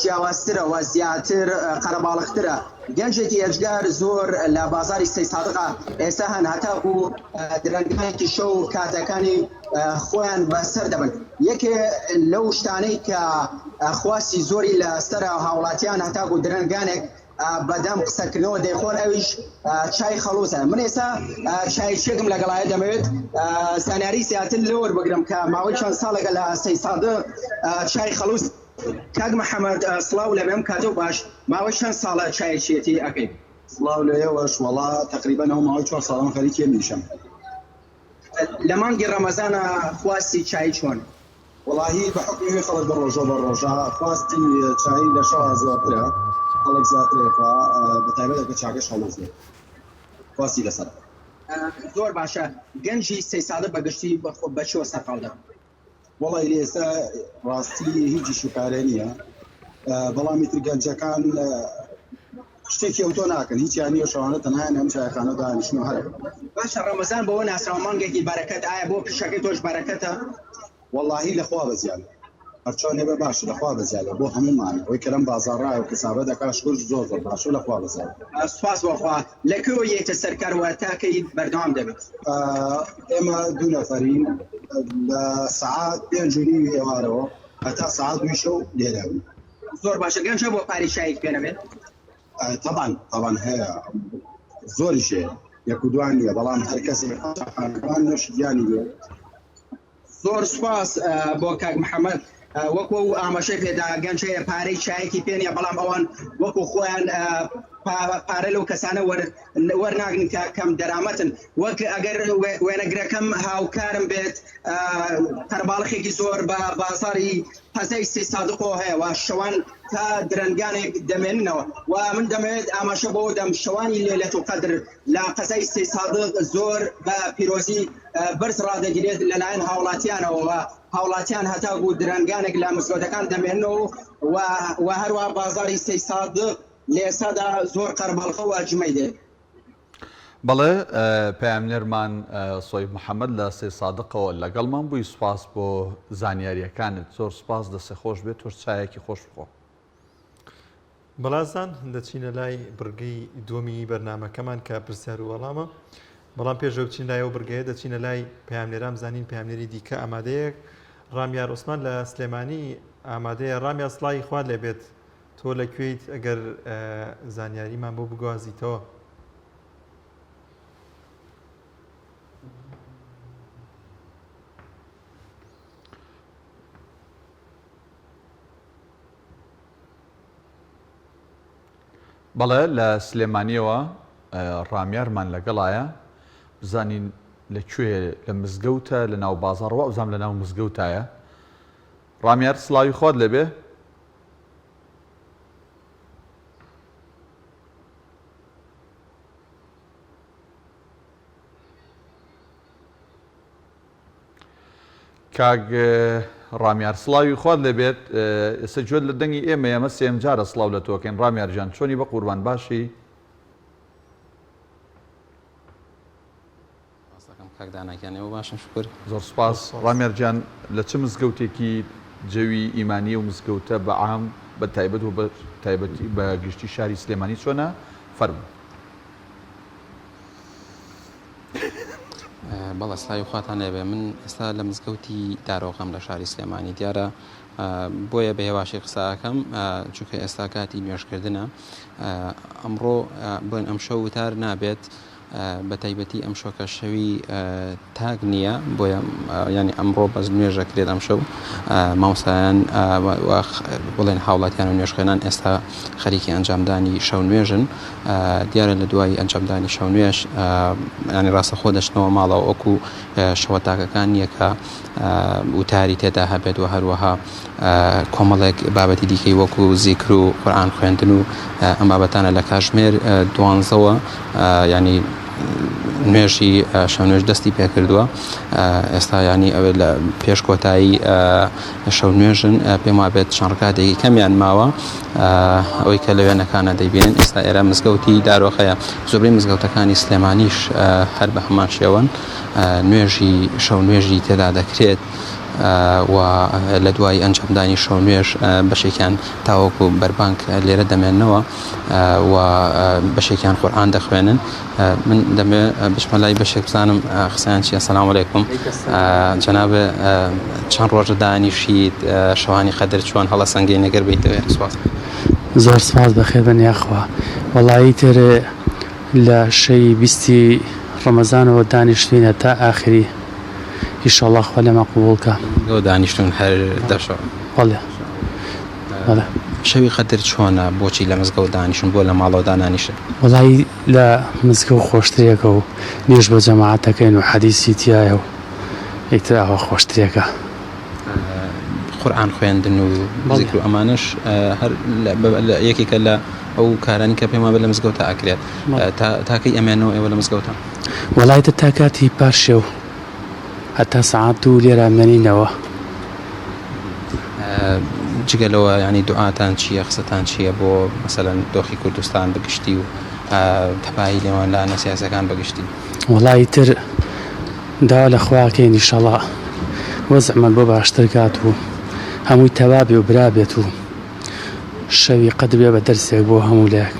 جیاوازترە و زیاتر قەرەباڵخترە گەنجێکی ئێجگار زۆر لە بازاری سەیسادقا ئێستا هەن هەتاکو درەنگانێکی شەو کاتەکانی خۆیان بەسەر دەبەن. یەکێ لەو شتانەی کە خواستی زۆری لە سەرە هاوڵاتیان هەتاکو درەنگانێک بەدەم قسەکردنەوە دەیخۆن ئەویش چای خەڵوزە. من ئێستا چایچیەکم لەگەڵایە دەمەوێت زانیاری زیاتر لەوەر بگرم کە ماوەی چەند ساڵێکە لە سەیسادق چای خەڵوز کاک محەمەد سڵاو لەبێم کاتەو باش ماوەی چەند ساڵە چایچیەتی ئەکەی؟ سڵاو لە ئێوەش وەڵا تەقریبەن ئەو ماوەی چوار ساڵە من خەریکی ئەم ئیشەم. لە مانگی ڕەمەزانا خواستی چایی چۆنە؟ وەڵاهی بە حوکمی ئەوەی خەڵک بە ڕۆژە بە ڕۆژە خواستی چایی لە شەوا زۆرترە خەڵک زیاتر ئەیخوا بە تایبەت ئەگەر چاکەش هەڵوز بێت خواستی لەسەرە. زۆر باشە گەنجی سەیسادق بە گشتی بە چیوە سەرقاڵ دەبن؟ وەڵای لە ئێستا ڕاستی هیچ ئیش و کارێ نییە بەڵام ئیتر گەنجەکان شتێکی ئەوتۆ ناکەن هیچیان نییە شەوانە تەنهایان ئەم چایخانە دانیشن و هەر باشە ڕەمەزان بەوە ناسراوە مانگێکی بەرەکەت ئایا بۆ پیشەکەی تۆش بەرەکەتە؟ وەڵاهی لە خوا بەزیادە هەرچۆنێ بێ باشە لە خوا بەزیادە بۆ هەموومان ئەوەی کە لەم بازاڕایە و حیسابە دەکا شکور زۆر زۆر باشە و لە خوا بەزیادە. سوپاس بۆ خوا. لە کوێوە یەیتە سەر کار و تا کەی بەردەوام دەبیت؟ ئێمە دوو نەفەرین لە سەعات پێنج و نیوی ئێوارەوە هەتا سەعات دووی شەو لێرە بین. زۆر باشە گەنج هەبووە پارەی چایت پێ نەبێت؟ تەبعەن تەبعەن هەیە زۆریش هەیە یەک و دوان نییە بەڵام هەر کەسێک چاخانەکان نۆشی گیانی بێت. زۆر سوپاس بۆ کاک محەممەد وەکو ئەو ئاماژەی پێدا گەنج هەیە پارەی چایەکی پێ نیە بەڵام ئەوان وەکو خۆیان. پارە لەو کەسانە وەرناگرن کە کەم دەرامەتن وەک ئەگەر وێنەگرەکەم هاوکارم بێت قەرەباڵخێکی زۆر بە بازاری قەزای سەیدسادقەوە هەیە و شەوان تا درەنگانێک دەمێننەوە و من دەمەوێت ئاماژە بەوە دەم شەوانی لەیلەتولقەدر لە قەزای سەیدسادق زۆر بە پیرۆزی بەرز ڕادەگیرێت لەلایەن هاوڵاتیانەوە و هاوڵاتیان هەتاکو درەنگانێک لە مزگەوتەکان دەمێننەوە و و هەروە بازاری سەیدسادق لە ئێستادا زۆر قەرەباڵخە و جمەی دێت. بەڵێ پەیامنێرمان سۆیب محەمەد لە سەیدسادقەوە لەگەڵمان بووی سوپاس بۆ زانیارییەکانت زۆر سوپاس دەستێ خۆش بێت تۆش چایەکی خۆش بخۆ. بەڵازان دەچینە لای بڕگەی دووەمی بەرنامەکەمان کە پرسیار و وەڵامە بەڵام پێش بچین لای ئەو بڕگەیە دەچینە لای پەیامنێران بزانین پەیامنێری دیکە ئامادەیەک ڕامیار عوسمان لە سلێمانی ئامادەیە ڕامیار سڵاوی خوات لێبێت تۆ لە کوێیت ئەگەر زانیاریمان بۆ بگوازیتەوە؟ بەڵێ لە سلێمانیەوە ڕامیارمان لەگەڵایە بزانین لە کوێ لە مزگەوتە لە ناو بازاڕ وابزانم لە ناو مزگەوتایە ڕامیار سڵاوی خوات لێبێ. کاک ڕامیار سڵاوی خوات لێبێت ئێستا گوێت لە دەنگی ئێمە ئێمە سێم جارە سڵاو لە تۆکەین ڕامیار گیان چۆنی بە قوربان باشی سپاس دەکەم کاک دانا گیان ئێوە باشن شوکر. زۆر سوپاس ڕامیار گیان لە چ مزگەوتێکی جەوی ئیمانی و مزگەوتە بە عام بە تایبەت و بە تایبەتی بە گشتی شاری سلێمانی چۆنە فەرموو. بەڵێ سڵاوی خواتان لێبێ من ئێستا لە مزگەوتی دارۆغەم لە شاری سلێمانی دیارە بۆیە بە هێواشی قسە ئەکەم چونکە ئێستا کاتی نوێژکردنە ئەمڕۆ بڵێن ئەمشەو وتار نابێت بە تایبەتی ئەمشۆ کە شەوی تاک نییە بۆیە ینی ئەمڕۆ بەس نوێژەکرێت ئەمشەو مامۆستایان بڵێن هاوڵاتیان و نوێژخوێنان ئێستا خەریکی ئەنجامدانی شەو نوێژن دیارە لە دوای ئەنجامدانی شەو نوێژ ینی ڕاستەخۆ دەچنەوە ماڵەوە وەکو شەوە تاکەکان نییە کە وتاری تێدا هەبێت و هەروەها کۆمەڵێک بابەتی دیکەی وەکو زیکر و قورئان خوێندن و ئەم بابەتانە لە کاژمێر دوانزەوە ینی نوێژی شەو نوێژ دەستی پێکردووە ئێستا ینی ئەوێ لە پێش کۆتایی شەو نوێژن پێم وابێت چەند ڕکاتێکی کەمیان ماوە ئەوەی کە لە وێنەکانە دەیبینن ئێستا ئێرە مزگەوتی دارۆخەیە زۆربەی مزگەوتەکانی سلێمانیش هەر بە هەمان شێوەن نوێژی شەو نوێژی تێدا دەکرێت و لە دوای ئەنجامدانی شەو نوێژ بەشێکیان تاوەکو بەربانگ لێرە دەمێنەوە و بەشێکیان قورئان دەخوێنن من دەمێ بچمە لای بەشێک بزانم قسەیان چیە سلام علیکم جەناب چەند ڕۆژە دانیشیت شەوانی قەدر چۆن هەڵەسەنگێنی گەر بیتەوێ سوپاس. زۆر سپاس بەخێربن یاخوا وەڵایی تر لە شەوی بیستی ڕەمەزانەوە دانیشتوینە تا ئاخری ئیشەڵا خوا لێمان قبوڵ کا. لۆ دانیشتون هەر دەشەو. بەڵێ بەڵێ. شەوی قەدر چۆنە بۆچی لە مزگەوت دانیشن بۆ لە ماڵەوە دانانیشن؟ وەڵایی لە مزگەوت خۆشترێکە و نوێژ بە جەماعەت دەکەین و حەدیسی تیایە و ئیتر ئاوا خۆشترێکە. قورئان خوێندن و زیکر و ئەمانەش هەر یەکێکە لە ئەو کارانی کە پێم وابێت لە مزگەوتا ئەکرێت تا کەی ئەمێنەوە ئێوە لە مزگەوتا؟ وەڵا ئیتر تا کاتی پارشێو هەتا سەعات دوو لێرە ئەمێنینەوە. جگە لەوە یانی دوعاتان چییە قسەتان چییە بۆ مەسەلەن دۆخی کوردستان بە گشتی و تەبایی نێوان لایەنە سیاسەکان بە گشتی؟ وەڵا ئیتر داوا لە خوا ئەکەین ئیشەڵا وەزعمان بۆ باشتر کات و هەمووی تەبا بێ و برا بێت و شەوی قەدر بێ بە دەرسێک بۆ هەموو لایەک.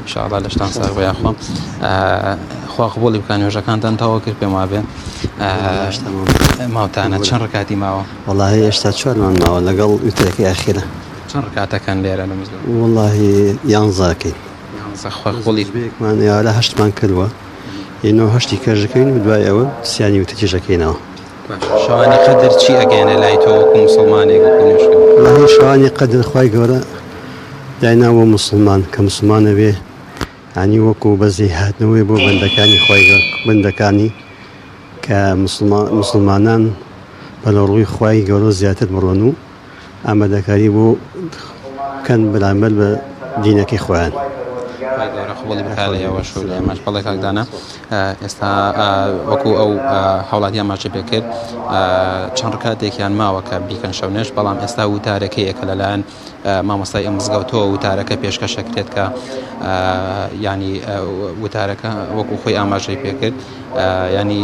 ان شاء الله لەشتان ساغ بێ یاخوا خوا قبوڵی بکا نوێژەکانتان تەواو کرد پێم وابێ ماوتانە چەند ڕکاتی ماوە؟ وەڵاهی هێشتا چوارمان ماوە لەگەڵ وترەکەی ئەخیرە. چەند ڕکاتەکەن لێرە لە مزگەوت؟ وەڵاهی یانزەکەین. یانزە خوا قبوڵی بێکمان ئێوارە هەشتمان کردووە ئینۆ هەشتی کەش دەکەین و دوای ئەوە سیانی وترکیش دەکەینەوە. باشە شەوانی قەدر چی ئەگەیەنێ لای تۆ وەکو موسڵمانێک وەکو نوێژکەر؟ وەڵاهی شەوانی قەدر خوای گەورە. داینا بۆ موسڵمان کە موسڵمان ئەبێ یانی وەکو بەزەی هاتنەوەی بۆ بەندەکانی خوای بەندەکانی کە موسڵمانان بەرەو ڕووی خوای گەورە زیاتر بڕۆن و ئامادەکاری بۆ بکەن بەرامبەر بە دینەکەی خۆیان. خوای گەورە قبوڵی بکات لە ئێوەش و لە ئێمەش. بەڵێ کاک دانا ئێستا وەکو ئەو هاوڵاتی ئاماژەی پێ کرد چەند ڕکاتێکیان ماوە کە بیکەن شەونێژ بەڵام ئێستا وتارەکەیە کە لەلایەن مامۆستای ئەم مزگەوتەوە وتارەکە پێشکەشەکرێت کە ینی وتارەکە وەکو خۆی ئاماژەی پێکرد ینی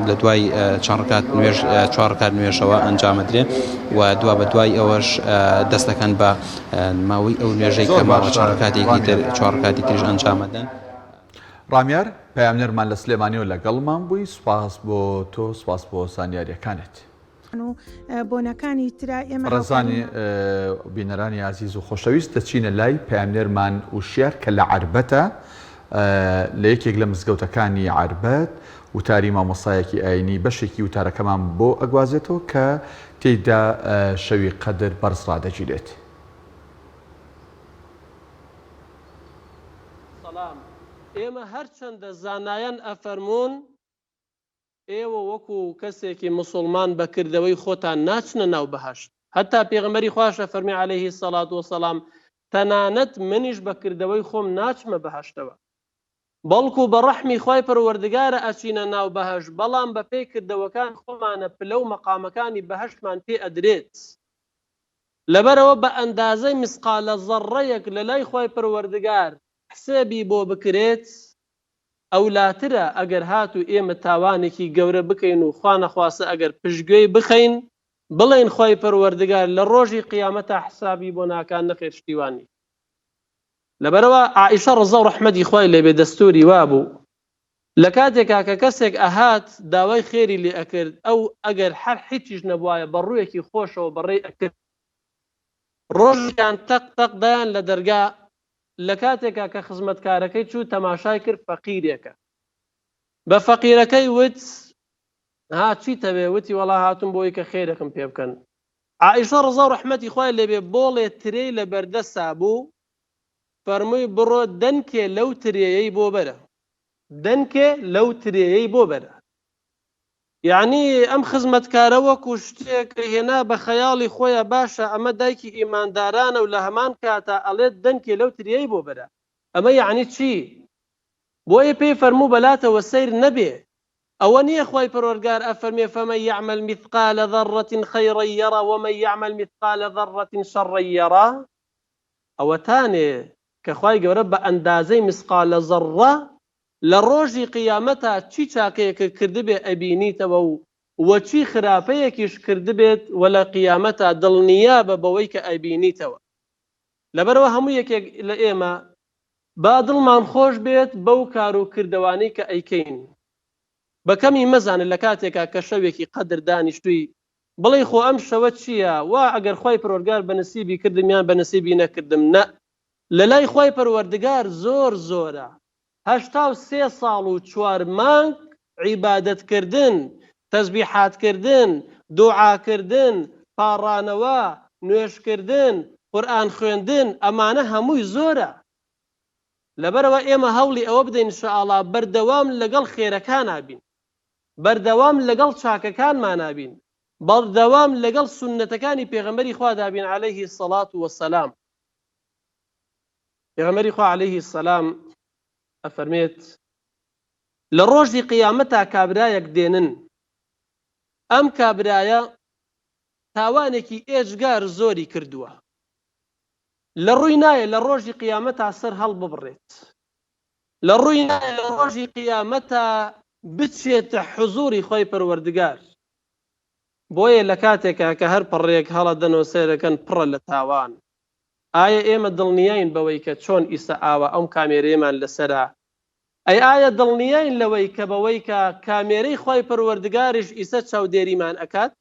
لە دوای چەند ڕکات نوێژ چوار ڕکات نوێژەوە ئەنجامەدرێ و دوا بە دوای ئەوەش دەستەکەن بە ماوەی ئەو نوێژەی کە ماوە چەند ڕکاتێکی تر چوار ڕکاتی تریش ئەنجامەدەن. ڕامیار، پەیامنێرمان لە سلێمانیەوە لەگەڵمان بووی، سوپاس بۆ تۆ، سوپاس بۆ زانیارییەکانت. و بۆنەکانی ترا ئێمە بەڕێزانی بینەرانی ئازیز و خۆشەویست دەچینە لای پەیامنێرمان وشیار کە لە عەربەتە لە یەکێک لە مزگەوتەکانی عەربەت وتاری مامۆستایەکی ئاینی بەشێکی وتارەکەمان بۆ ئەگوازێتەوە کە تێیدا شەوی قەدر بەرز ڕادەگیرێت. سەلام ئێمە هەرچەندە زانایان ئەفەرموون ئێوە وەکو کەسێکی موسوڵمان بە کردەوەی خۆتان ناچنە ناو بەهەشت، هەتا پێغەمبەری خواش ئەفەرمێ علیە الصلوە والسلام تەنانەت منیش بە کردەوەی خۆم ناچمە بەهەشتەوە، بەڵکو بە ڕەحمی خوای پەروەردگارە ئەچینە ناو بەهەشت، بەڵام بە پێی کردەوەکان خۆمانە پلە و مەقامەکانی بەهەشتمان پێ ئەدرێت. لەبەرئەوە بە ئەندازەی مسقالە زەڕڕەیەک لەلای خوای پەروەردگار حسێبی بۆ بکرێت، ئەولاترە ئەگەر هاتوو ئێمە تاوانێکی گەورە بکەین و خوانەخواستە ئەگەر پشتگوێی بخەین بڵێین خوای پەروەردگار لە ڕۆژی قیامەتا حسابی بۆ ناکا نەخێر شتی وا نیە لەبەرئەوە عائیشە ڕەزا و ڕەحمەتی خوای لێبێ دەستوری وابوو لە کاتێکا کە کەسێک ئەهات داوای خێری لێ ئەکرد ئەو ئەگەر هەر حیچیش نەبوایە بە ڕووێکی خۆشەوە بەڕێی ئەکرد ڕۆژێکیان تەق تەق دایان لە دەرگا لە کاتێکا کە خزمەتکارەکەی چوو تەماشای کرد فەقیرێکە. بە فەقیرەکەی وت، ها چیتەوێ؟ وتی، وەڵا هاتووم بۆ ئەوەی کە خێرێکم پێ بکەن. عائیشە ڕەزا و ڕەحمەتی خوای لێ بێ بۆڵێ ترێی لە بەردەستا بوو، فەرمووی، بڕۆ دەنکێ لەو ترێیەی بۆ بەرە. دەنکێ لەو ترێیەی بۆ بەرە. یەعنی ئەم خزمەتکارە وەکو شتێک هێنا بە خەیاڵی خۆیا باشە ئەمە دایکی ئیماندارانە و لە هەمان کاتا ئەڵێت دەنکێ لەو تریەی بۆ بەرە ئەمە یەعنی چی؟ بۆیە پێی فەرموو بەلاتەوە سەیر نەبێ ئەوە نیە خوای پەروەردگار ئەفەرمێ فمن یعمل مثقال ذرة خیرا یره ومن یعمل مثقال ذرة شرا یره ئەوەتانێ کە خوای گەورە بە ئەندازەی مثقالە ذرە لە ڕۆژی قیامەتا چی چاکەیەکت کردبێ ئەبینیتەوە و وە چی خراپەیەکیش کردبێت وە لە قیامەتا دڵنیابە بەوەی کە ئەبینیتەوە لەبەرئەوە هەموو یەکێک لە ئێمە با دڵمان خۆش بێت بەو کار و کردەوانەی کە ئەیکەین بە کەمی مەزانە لە کاتێکا کە شەوێکی قەدر دانیشتووی بڵێی خۆ ئەم شەوە چییە وا ئەگەر خوای پەروەردگار بە نسیبی کردم یان بە نسیبی نەکردم نە لەلای خوای پەروەردگار زۆر زۆرە 83 ساڵ و چوار مانگ عیبادەت کردن، تەسبیحات کردن، دوعا کردن، پاڕانەوە، نوێژ کردن، قورئان خوێندن، ئەمانە هەمووی زۆرە. لەبەرئەوە ئێمە هەوڵی ئەوە بدەین ان شاءاللە بەردەوام لەگەڵ خێرەکانا بین، بەردەوام لەگەڵ چاکەکانمانا بین، بەردەوام لەگەڵ سوننەتەکانی پێغەمبەری خوادا بین علیه الصلوة والسلام. پێغەمبەری خوا علیه السلام ئەفەرمێت، لە ڕۆژی قیامەتا کابرایەک دێنن، ئەم کابرایە تاوانێکی ئێجگار زۆری کردووە، لە ڕووی نایە لە ڕۆژی قیامەتا سەر هەڵببڕێت، لە ڕووی نایە لە ڕۆژی قیامەتا بچێتە حزوری خوای پەروەردگار، بۆیە لە کاتێکا کە هەر پەڕەیەک هەڵەدەنەوە سەیرەکەن پڕە لە تاوان، ئایا ئێمە دڵنیاین بەوەی کە چۆن ئیستا ئاوا ئەم کامێرەیەمان لەسەرە؟ ئەی ئایا دڵنیاین لەوەی کە بەوەی کە کامێرەی خوای پەروەردگاریش ئیستا چاودێریمان ئەکات؟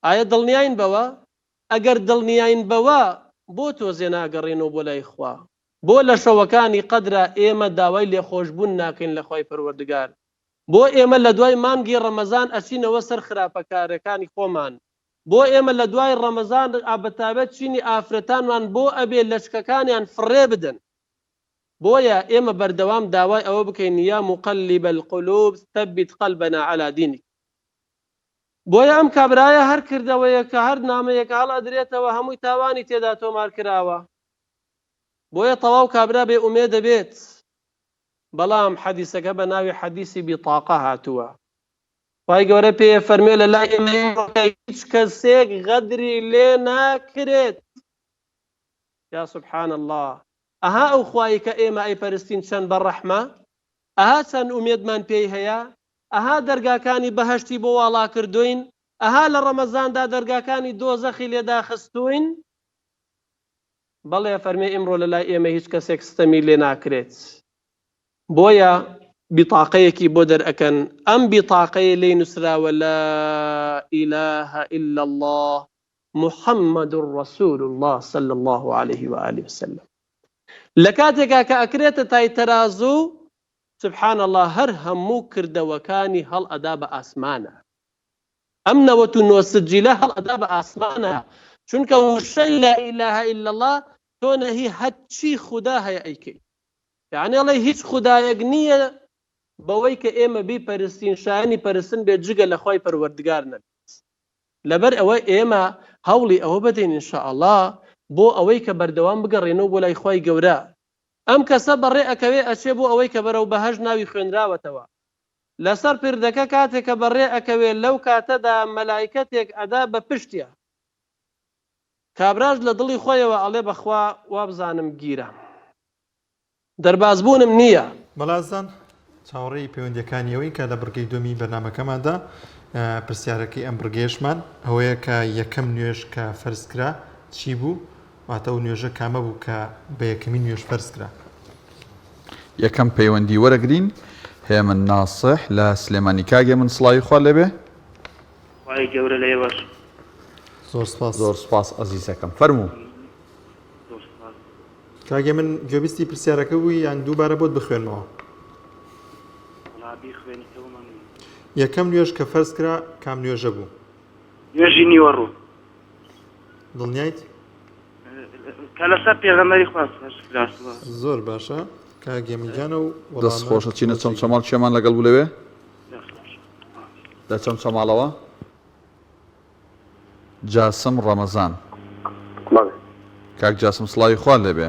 ئایا دڵنیاین بەوە؟ ئەگەر دڵنیاین بەوە بۆ تۆزێ ناگەڕێینەوە بۆ لای خوا؟ بۆ لە شەوەکانی قەدرا ئێمە داوای لێخۆشبوون ناکەین لە خوای پەروەردگار؟ بۆ ئێمە لە دوای مانگی ڕەمەزان ئەچینەوە سەر خراپەکارەکانی خۆمان؟ بۆ ئێمە لە دوای ڕەمەزان بەتایبەت چینی ئافرەتانمان بۆ ئەبێ لەچکەکانیان فڕێ بدەن؟ بۆیە ئێمە بەردەوام داوای ئەوە بکەین یا مقلب القلوب ثبت قلبنا علی دینک. بۆیە ئەم کابرایە هەر کردەوەیەک کە هەر نامەیەک هەڵئەدرێتەوە هەمووی تاوانی تێدا تۆمار کراوە. بۆیە تەواو کابرا بێ ئومێدەبێت. بەڵام حەدیسەکە بە ناوی حەدیسی بیتاقە هاتووە. خوای گەورە پێی ئەفەرموێ لە لای ئێمە ئیمڕۆکە هیچ کەسێک غەدری لێ ناکرێت. یا سبحان اللە ئەها ئەو خوایەی کە ئێمە ئەیپەرستین چەند بە ڕەحمە، ئەها چەند ئومێدمان پێی هەیە، ئەها دەرگاکانی بەهەشتی بۆ واڵا کردووین، ئەها لە ڕەمەزاندا دەرگاکانی دۆزەخی لێ داخستووین. بەڵێ ئەفەرمێ ئیمڕۆ لە لای ئێمە هیچ کەسێک ستەمی لێ ناکرێت. بۆیە بیتاقەیەکی بۆ دەرئەکەن، ئەم بیتاقەیە لێی نووسراوە لا الە الا اللە محمد رسول اللە صلی اللە علیه و آله وسلم لە کاتێکا کە ئەکرێتە تای تەرازوو سبحان اللە هەر هەموو کردەوەکانی هەڵ ئەدا بە ئاسمانە ئەم 99 سجیلە هەڵ ئەدا بە ئاسمانە چونکە وشەی لا اله الا اللە تۆ نەهی هەرچی خودا هەیە ئەیکەی یعنی ئەڵێ هیچ خودایەک نییە بەوەی کە ئێمە بیپەرستین شایانی پەرستن بێت جگە لە خوای پەروەردگار نەبێت لەبەر ئەوە ئێمە هەوڵی ئەوە بدەین ان شاء اللە بۆ ئەوەی کە بەردەوام بگەڕێنەوە بۆ لای خوای گەورە ئەم کەسە بەڕێ ئەکەوێ ئەچێ بۆ ئەوەی کە بەرەو بەهەشت ناوی خوێنراوەتەوە لەسەر پردەکە کاتێ کە بەڕێ ئەکەوێ لەو کاتەدا مەلایکەتێک ئەدا بە پشتیا کابراش لە دڵی خۆیەوە ئەڵێ بەخوا وابزانم گیرام. دەربازبوونم نییە. بەڵێ ئازیزان چاوەڕێی پەیوەندیەکانی ئەوەین کە لە بڕگەی دووەمی بەرنامەکەماندا پرسیارەکەی ئەم بڕگەیەشمان ئەوەیە کە یەکەم نوێژ کە فەرز کرا چی بوو واتە ئەو نوێژە کامە بوو کە بە یەکەمین نوێژ فەرز کرا. یەکەم پەیوەندی وەرەگرین هێمن ناسح لە سلێمانی کاک هێمن سڵاوی خوات لێبێ. خوای گەورە لە ئێوەش. زۆر سپاس. زۆر سپاس ئەزیزەکەم فەرموو. زۆر سپاس. کاک هێمن گوێبیستی پرسیارەکە بووی یان دووبارە بۆت بخوێنمەوە؟ وەڵا بیخوێنیتەوە مەمنون. یەکەم نوێژ کە فەرز کرا کام نوێژە بوو؟ نوێژی نیوەڕۆ. دڵنیایت؟ کە لەسەر پێغەمبەری خوا فەرز کراسوە. زۆر باشە کاک هێمن گیان ئەو دەست وەڵامە خۆش ئەچینە بۆ جێگیر. چەمچەماڵ کێمان لەگەڵ بوو لەوێ؟ دەست خۆش. لە چەمچەماڵەوە؟ جاسم ڕەمەزان. بەڵێ. کاک جاسم سڵاوی خوات لێ بێ.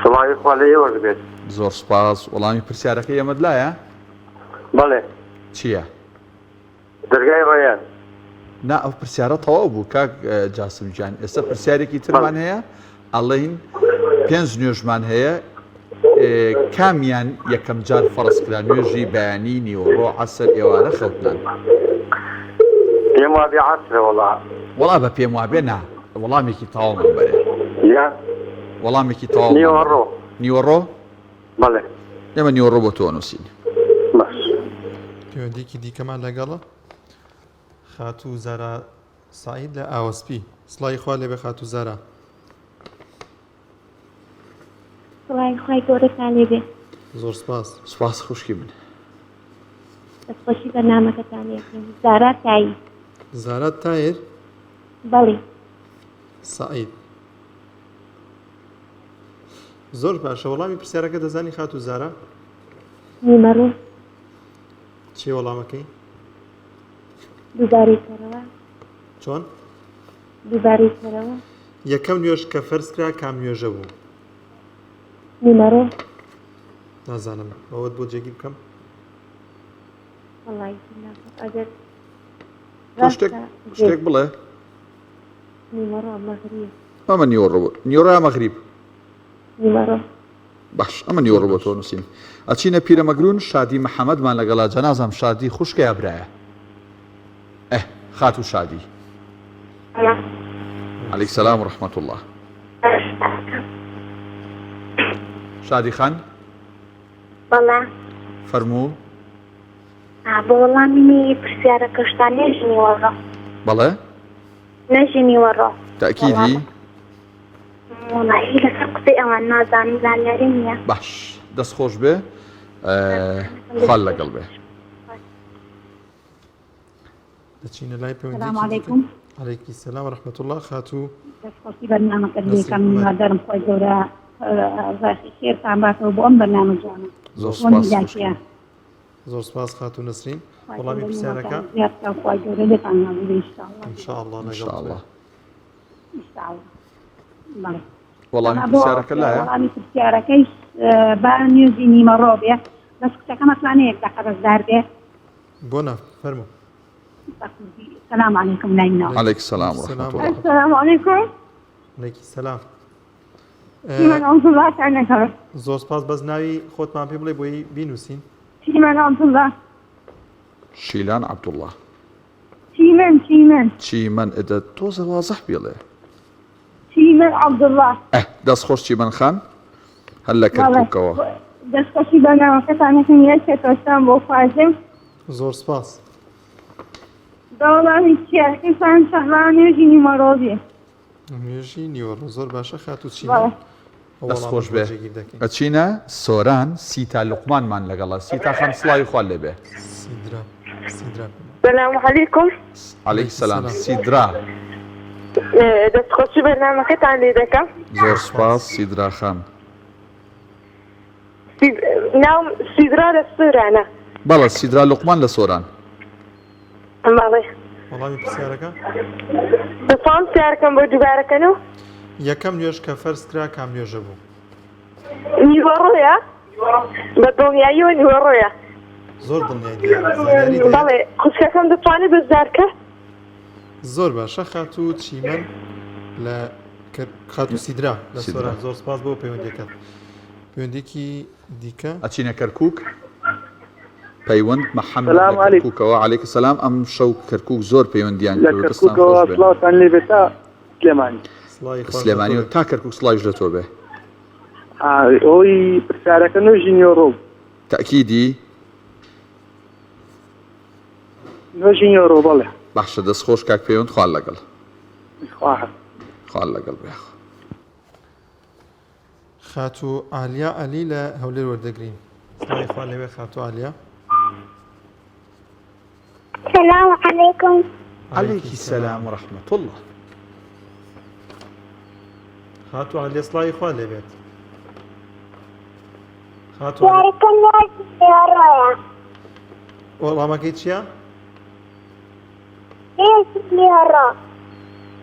سڵاوی خوا لە ئێوەش بێت. زۆر سوپاس. وەڵامی پرسیارەکەی ئێمەت لایە؟ بەڵێ. چییە؟ دەرگای ڕەیان. نا ئەو پرسیارە تەواو بوو کاک جاسم گیان ئێستا پرسیارێکی ترمان هەیە ئەڵێین پێنج نوێژمان هەیە کامیان یەکەم جار فەرز کرا نوێژی بەیانی نیوەڕۆ عەسر ئێوارە خەوتنان؟ پێم وابێ عەسرە وەڵا. وەڵا بە پێم وابێ نا وەڵامێکی تەواومان بەرێ. یا وەڵامێکی تەواومان بەرێ. نیوەڕۆ. نیوەڕۆ؟ بەڵێ. ئێمە نیوەڕۆ بۆ تۆ ئەنووسین. باش. پەیوەندیەکی دیکەمان لەگەڵە خاتوو زارا سەعید لە ئاوەسپی. سڵاوی خوا لێبێ خاتوو زارا. سڵاوی خوای گەورەتان لێ بێ. زۆر سپاس. سپاس خوشکی من. دەستخۆشی بەرنامەکەتان لێ بکەین. زارا تایر. زارا تایر؟ بەڵی. سەعید. زۆر باشە وەڵامی پرسیارەکە دەزانی خاتوو زارا؟ نیمەڕۆ. چی وەڵامەکەی؟ دووبارەی کەرەوە. چۆن؟ دووبارەی کەرەوە. یەکەم نوێژ کە فەرز کرا کام نوێژە بوو؟ نیمەڕۆ. نازانم ئەوەت بۆ جێگیر بکەم؟ وەڵایی نازانم ئەگەر تۆ شتێک شتێک بڵێ. نیمەڕۆ مەغریب. ئەمە نیوەڕۆ بۆ نیوەڕۆ یا مەغریب؟ نیمەڕۆ. باش ئەمە نیوەڕۆ بۆ تۆ نووسین. ئەچینە پیرەمەگرون شادی محەمەدمان لەگەڵا جا نازانم شادی خوشکە یا برایە ئه خاتوو شادی. علیک سلام و رحمت اللە. شادی خان. بەڵێ. فەرموو. بۆ وەڵامی پرسیارەکەشتان نوێژی نیوەڕۆ. بەڵێ. نوێژی نیوەڕۆ. تەئکیدی؟ وەڵاهی لەسەر قسەی ئەوان نازانم زانیاریم نییە. باش دەست خۆش بێ خوال لەگەڵ بێ. دەچینە لای سلام علیکم. علیکی سلام و رحمة اللە خاتوو دەستخۆشی بەرنامەکەت نەسرین لێکەم عومەر. هیوادارم خوای گەورە ڕێخی خێرتان باتەوە بۆ ئەم بەرنامە جوانە زۆر بۆ ئەم سپاس میلاکیە خوشکم. زۆر سپاس خاتوو نەسرین خوای وەڵامی گەورە پرسیارەکە نعمەتان زیاد بکا و خوای گەورە لێتان ڕازی بێ ان شاء اللە ان شاء اللە ان لەگەڵ شاء اللە. تۆین. ان شاء اللە بەڵێ وەڵامی وەڵا بۆ پرسیارەکە لایە؟ وەڵامی پرسیارەکەیش با نوێژی نیمەڕۆ بێ بەس کچەکەم ئەتوانێ یەک دەقە بەشدار بێ؟ بۆ نا فەرموو. بە کوردی سلام علیکم لای منەوە. علیک سلام و رحمة اللە. السلام علیکم. علیکی سلام. چیمەن عەبدوڵڵا تانەکەم. زۆر سپاس بەس ناوی خۆتمان پێ بڵێ بۆی بینووسین. چیمەن عەبدوڵڵا. شیلان عەبدوڵڵا. چیمەن چیمەن. چیمەن ئەدە تۆزە وازح بیڵێ. چیمەن عەبدوڵڵا. ئه دەست خۆش چیمەن خان هەر لە بەڵێ کەرکوکەوە. دەست خۆشی بەرنامەکەتان ئەکەم یای سەرکەوتتان بۆ خوازم. زۆر سپاس. بەوەڵامی پرسیارەکەتان ئینشاڵڵا نوێژی نیوەڕۆ بێ. نوێژی نیوەڕۆ زۆر باشە خاتوو چیمەن بەڵێ. ئەو دەست وەڵامەش خۆش بۆ بێ جێگیر دەکەین. ئەچینە سۆران سیتا لوقمانمان لەگەڵە سیتا خان سڵاوی خوات لێ بێ. سیدرا سیدرا پێمان. سلام علیکم. علیک سلام سیدرا. دەست خۆشی بەرنامەکەتان لێ دەکەم. زۆر سوپاس سیدرا خان. ناوم سیدرا لە سۆرانە. بەڵێ سیدرا لوقمان لە سۆران. بەڵێ. وەڵامی پرسیارەکە؟ دەتوانم پرسیارەکەم بۆ دووبارە کەنەوە؟ یەکەم نوێژ کە فەرز کرا کام نوێژە بوو؟ نیوەڕۆیە بە دڵنیاییەوە نیوەڕۆیە. زۆر دڵنیای دیارە زانیاریت هەیە؟ بەڵێ خوشکەکەم دەتوانێت بەشدار کە؟ زۆر باشە خاتوو چیمەن لە خاتوو سیدرا لە سۆران زۆر سپاس بۆ پەیوەندیەکەت. پەیوەندیەکی دیکە. ئەچینە کەرکوک پەیوەند محمد لە کەرکوکەوە علیک سلام ئەم شەو کەرکوک زۆر پەیوەندیان لە کردوە دەستان کەرکوکەوە خۆش بێ. سڵاوتان لێ بێت تا سلێمانی. سڵاوی خواش لە تۆ سلێمانیەوە بێ. تا کەرکوک سڵاویش لە تۆ بێ. هۆی پرسیارەکە نوێژی نیوەڕۆ بوو. تەئکیدی؟ نوێژی نیوەڕۆ بەڵێ. باشە دەست خۆش کاک پەیوەند خوا لەگەڵ. خوا حافظ. خوا لەگەڵ بێ. خاتوو عالیا عەلی لە هەولێر وەردەگرین. سڵاوی خوا لێبێ خاتوو عالیا. سلام علیکم. علیکی سلام و رحمة اللە. خاتوو عالیا سڵاوی خوا لێبێت. خاتوو عالیا. پرسیارەکە نوێژی نیوەڕۆیە. وەڵامەکەی چییە؟ نوێژی نیوەڕۆ.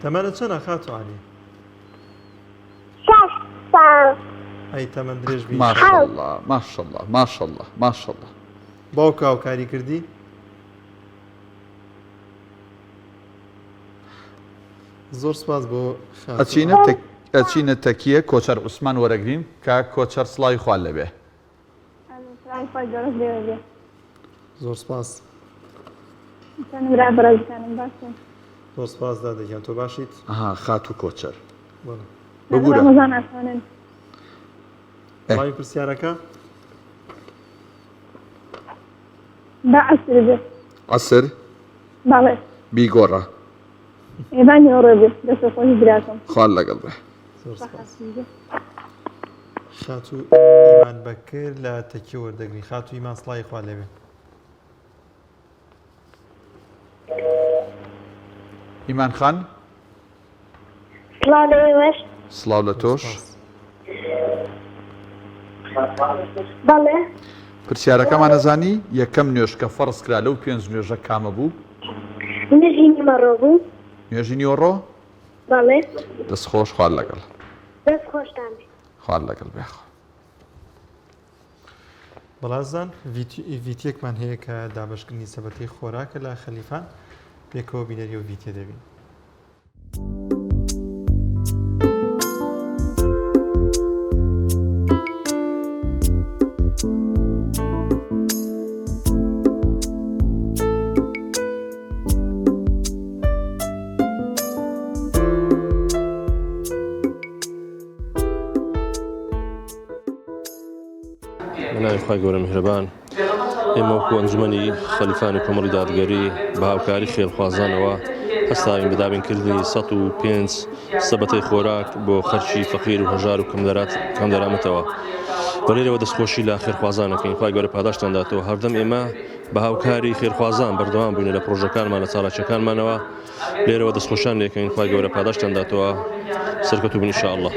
تەمەنت چەنە خاتوو عالیا؟ شەش ساڵ. ئەی تەمەن درێژ بی. ماشاءاللە ماشاءاللە ماشاءاللە ماشاءاللە. باوکە هاوکاری کردی؟ زۆر سپاس بۆ خاتوو. ئەچینە ئەچینە تەکیە کۆچەر عوسمان وەرەگرین کاک کۆچەر سڵاوی خوات لێبێ. سڵاوی خوای گەورەت لێوە بێ. زۆر سپاس. چۆنی برا بەڕێزەکانم باشن؟ زۆر سپاس دادە گیان تۆ باشیت؟ ئەها خاتوو کۆچەر. بەڵێ. ببورە. ڕەمەزان ئاسانن. وەڵامی پرسیارەکە؟ با عەسر بێ. عەسر؟ بەڵێ. بیگۆڕە. ئێ با نیوەڕۆ بێ. دەستت خۆش براکەم. خوات لەگەڵ بێ. زۆر سپاس. خاتوو ئیمان بەکر لە تەکیە وەردەگرین. خاتوو ئیمان سڵاوی خوا لێبێ. ئیمان خان. سڵاو لە ئێوەش. سڵاو لە تۆش. بەڵێ. پرسیارەکەمان ئەزانی؟ یەکەم نوێژ کە فەرز کرا لەو پێنج نوێژە کامە بوو؟ نوێژی نیوەڕۆ بوو. نوێژی نیوەڕۆ؟ بەڵێ. دەست خۆش خوات لەگەڵ. دەست خۆشتان بێ. خوات لەگەڵ بێ خوا. بەڵازان ڤیتیەکمان هەیە کە دابەشکردنی سەبەتەی خۆراکە لە خەلیفان پێکەوە بینەری و ڤیتیە دەبین. بە ناوی خوای گەورە میهرەبان ئێمە وەکو ئەنجومەنی خەلیفانی کۆمەڵی دادگەری بە هاوکاری خێرخوازانەوە هەستاوین بە دابینکردنی 105 سەبەتەی خۆراک بۆ خەرکی فەقیر و هەژار و کەمدەرامەتەوە. و لێرەوە دەستخۆشی لە خێرخوازان ئەکەین خوای گەورە پاداشتیان داتەوە هەردەم ئێمە بە هاوکاری خێرخوازان بەردەوام بووینە لە پرۆژەکانمان لە چالاکیەکانمانەوە لێرەوە دەستخۆشیان لێکەین خوای گەورە پاداشتیان داتەوە سەرکەوتوو بن ان شاء اللە.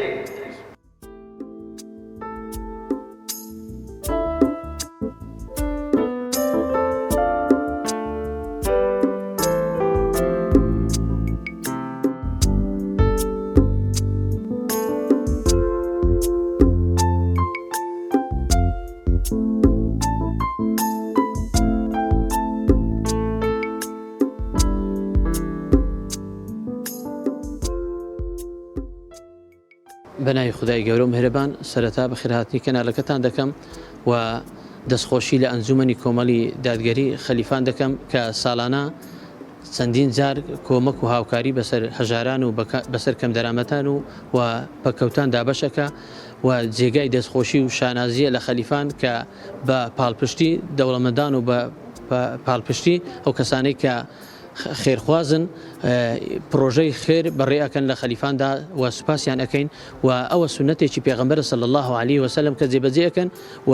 بەناوی خودای گەورە و میهرەبان سەرەتا بەخێرهاتنی کەنالەکەتان دەکەم و دەستخۆشی لە ئەنجومەنی کۆمەڵی دادگەری خەلیفان دەکەم کە ساڵانە چەندین جار کۆمەک و هاوکاری بەسەر هەژاران و بەسەر کەمدەرامەتان و و پەککەوتان دابەش ئەکا و جێگای دەستخۆشی و شانازیە لە خەلیفان کە بە پاڵپشتی دەوڵەمەندان و بە پاڵپشتی ئەو کەسانەی کە خێرخوازن پڕۆژەی خێر بەڕێ ئەکەن لە خەلیفاندا و سوپاسیان ئەکەین و ئەوە سوننەتێکی پێغەمبەرە صلی اللە علیه وسلم کە جێبەجێ ئەکەن و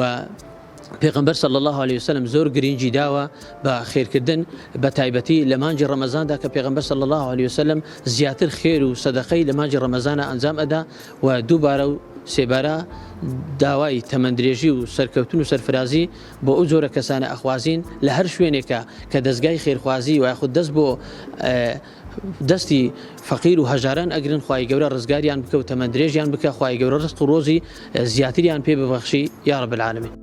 پێغەمبەر صلی اللە علیه وسلم زۆر گرنگی داوە بە خێرکردن بە تایبەتی لە مانگی ڕەمەزاندا کە پێغەمبەر صلی اللە علیه وسلم زیاتر خێر و سەدەقەی لە مانگی ڕەمەزانە ئەنجام ئەدا و دووبارە و سێبارە داوای تەمەندرێژی و سەرکەوتن و سەرفرازی بۆ ئەو جۆرە کەسانە ئەخوازین لە هەر شوێنێکە کە دەزگای خێرخوازی و یاخود دەست بۆ دەستی فەقیر و هەژاران ئەگرن خوای گەورە ڕزگاریان بکە و تەمەن درێژیان بکە خوای گەورە ڕزق و ڕۆزی زیاتریان پێ ببەخشی یا رب العالمین.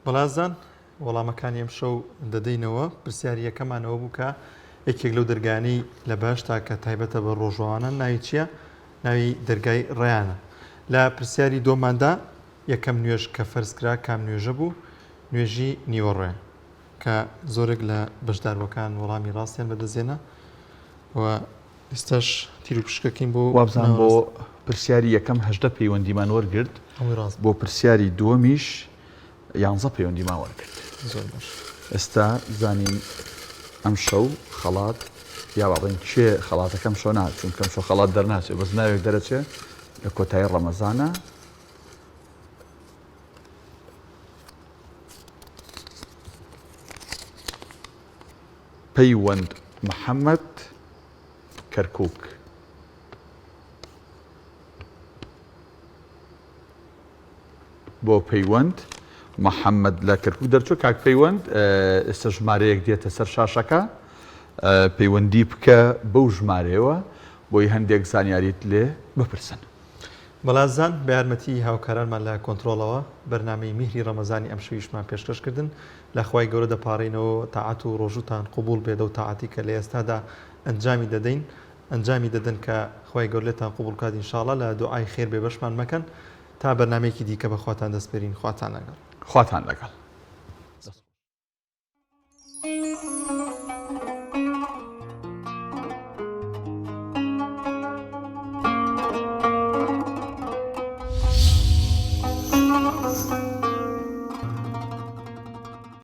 بەڵازان وەڵامەکانی ئەم شەو دەدەینەوە پرسیاری یەکەمانەوە بوو کە یەکێک لەو دەرگانی لە بەهشتا کە تایبەتە بە ڕۆژوانان ناوی چییە؟ ناوی دەرگای ڕیانە لە پرسیاری دۆماندا یەکەم نوێژ کە فەرز کرا کام نوێژە بوو؟ نوێژی نیوەڕۆیە کە زۆرێک لە بەشداربووەکان وەڵامی ڕاستیان بەدەستهێنا و ئێستاش تیروپشکەکەین بۆ وابزانم بۆ پرسیاری یەکەم 18 پەیوەندیمان وەرگرت بۆ پرسیاری دووەمیش یانزە پەیوەندیمان وەرگرت زۆر باش ئێستا زانین ئەم شەو خەڵات یا با بڵێین کێ خەڵاتەکەم شەو نا چونکەم شەو خەڵات دەرناچێ بەس ناوێک دەرەچێ لە کۆتایی ڕەمەزانە پەیوەند محەمەد کەرکوک. بۆ پەیوەند محەمەد لە کەرکوک دەرچوو کاک پەیوەند ئێستا ژمارەیەک دێتە سەر شاشەکە پەیوەندی بکە بەو ژمارەیەوە بۆی هەندێک زانیاریت لێ بپرسن. بەڵازان بە یارمەتی هاوکارانمان لە کۆنترۆڵەوە بەرنامەی میهری ڕەمەزانی ئەمشەویشمان پێشکەش کردن لە خوای گەورە دەپاڕێینەوە تاعەت و ڕۆژووتان قبوڵ بێت ئەو تاعەتی کە لە ئێستادا ئەنجامی دەدەین ئەنجامی دەدەن کە خوای گەورە لێتان قبوڵ کات ان شاء اللە لە دوعای خێر بێبەشمان مەکەن تا بەرنامەیەکی دیکە بە خواتان دەسپێرین خواتان لەگەڵ. خواتان لەگەڵ.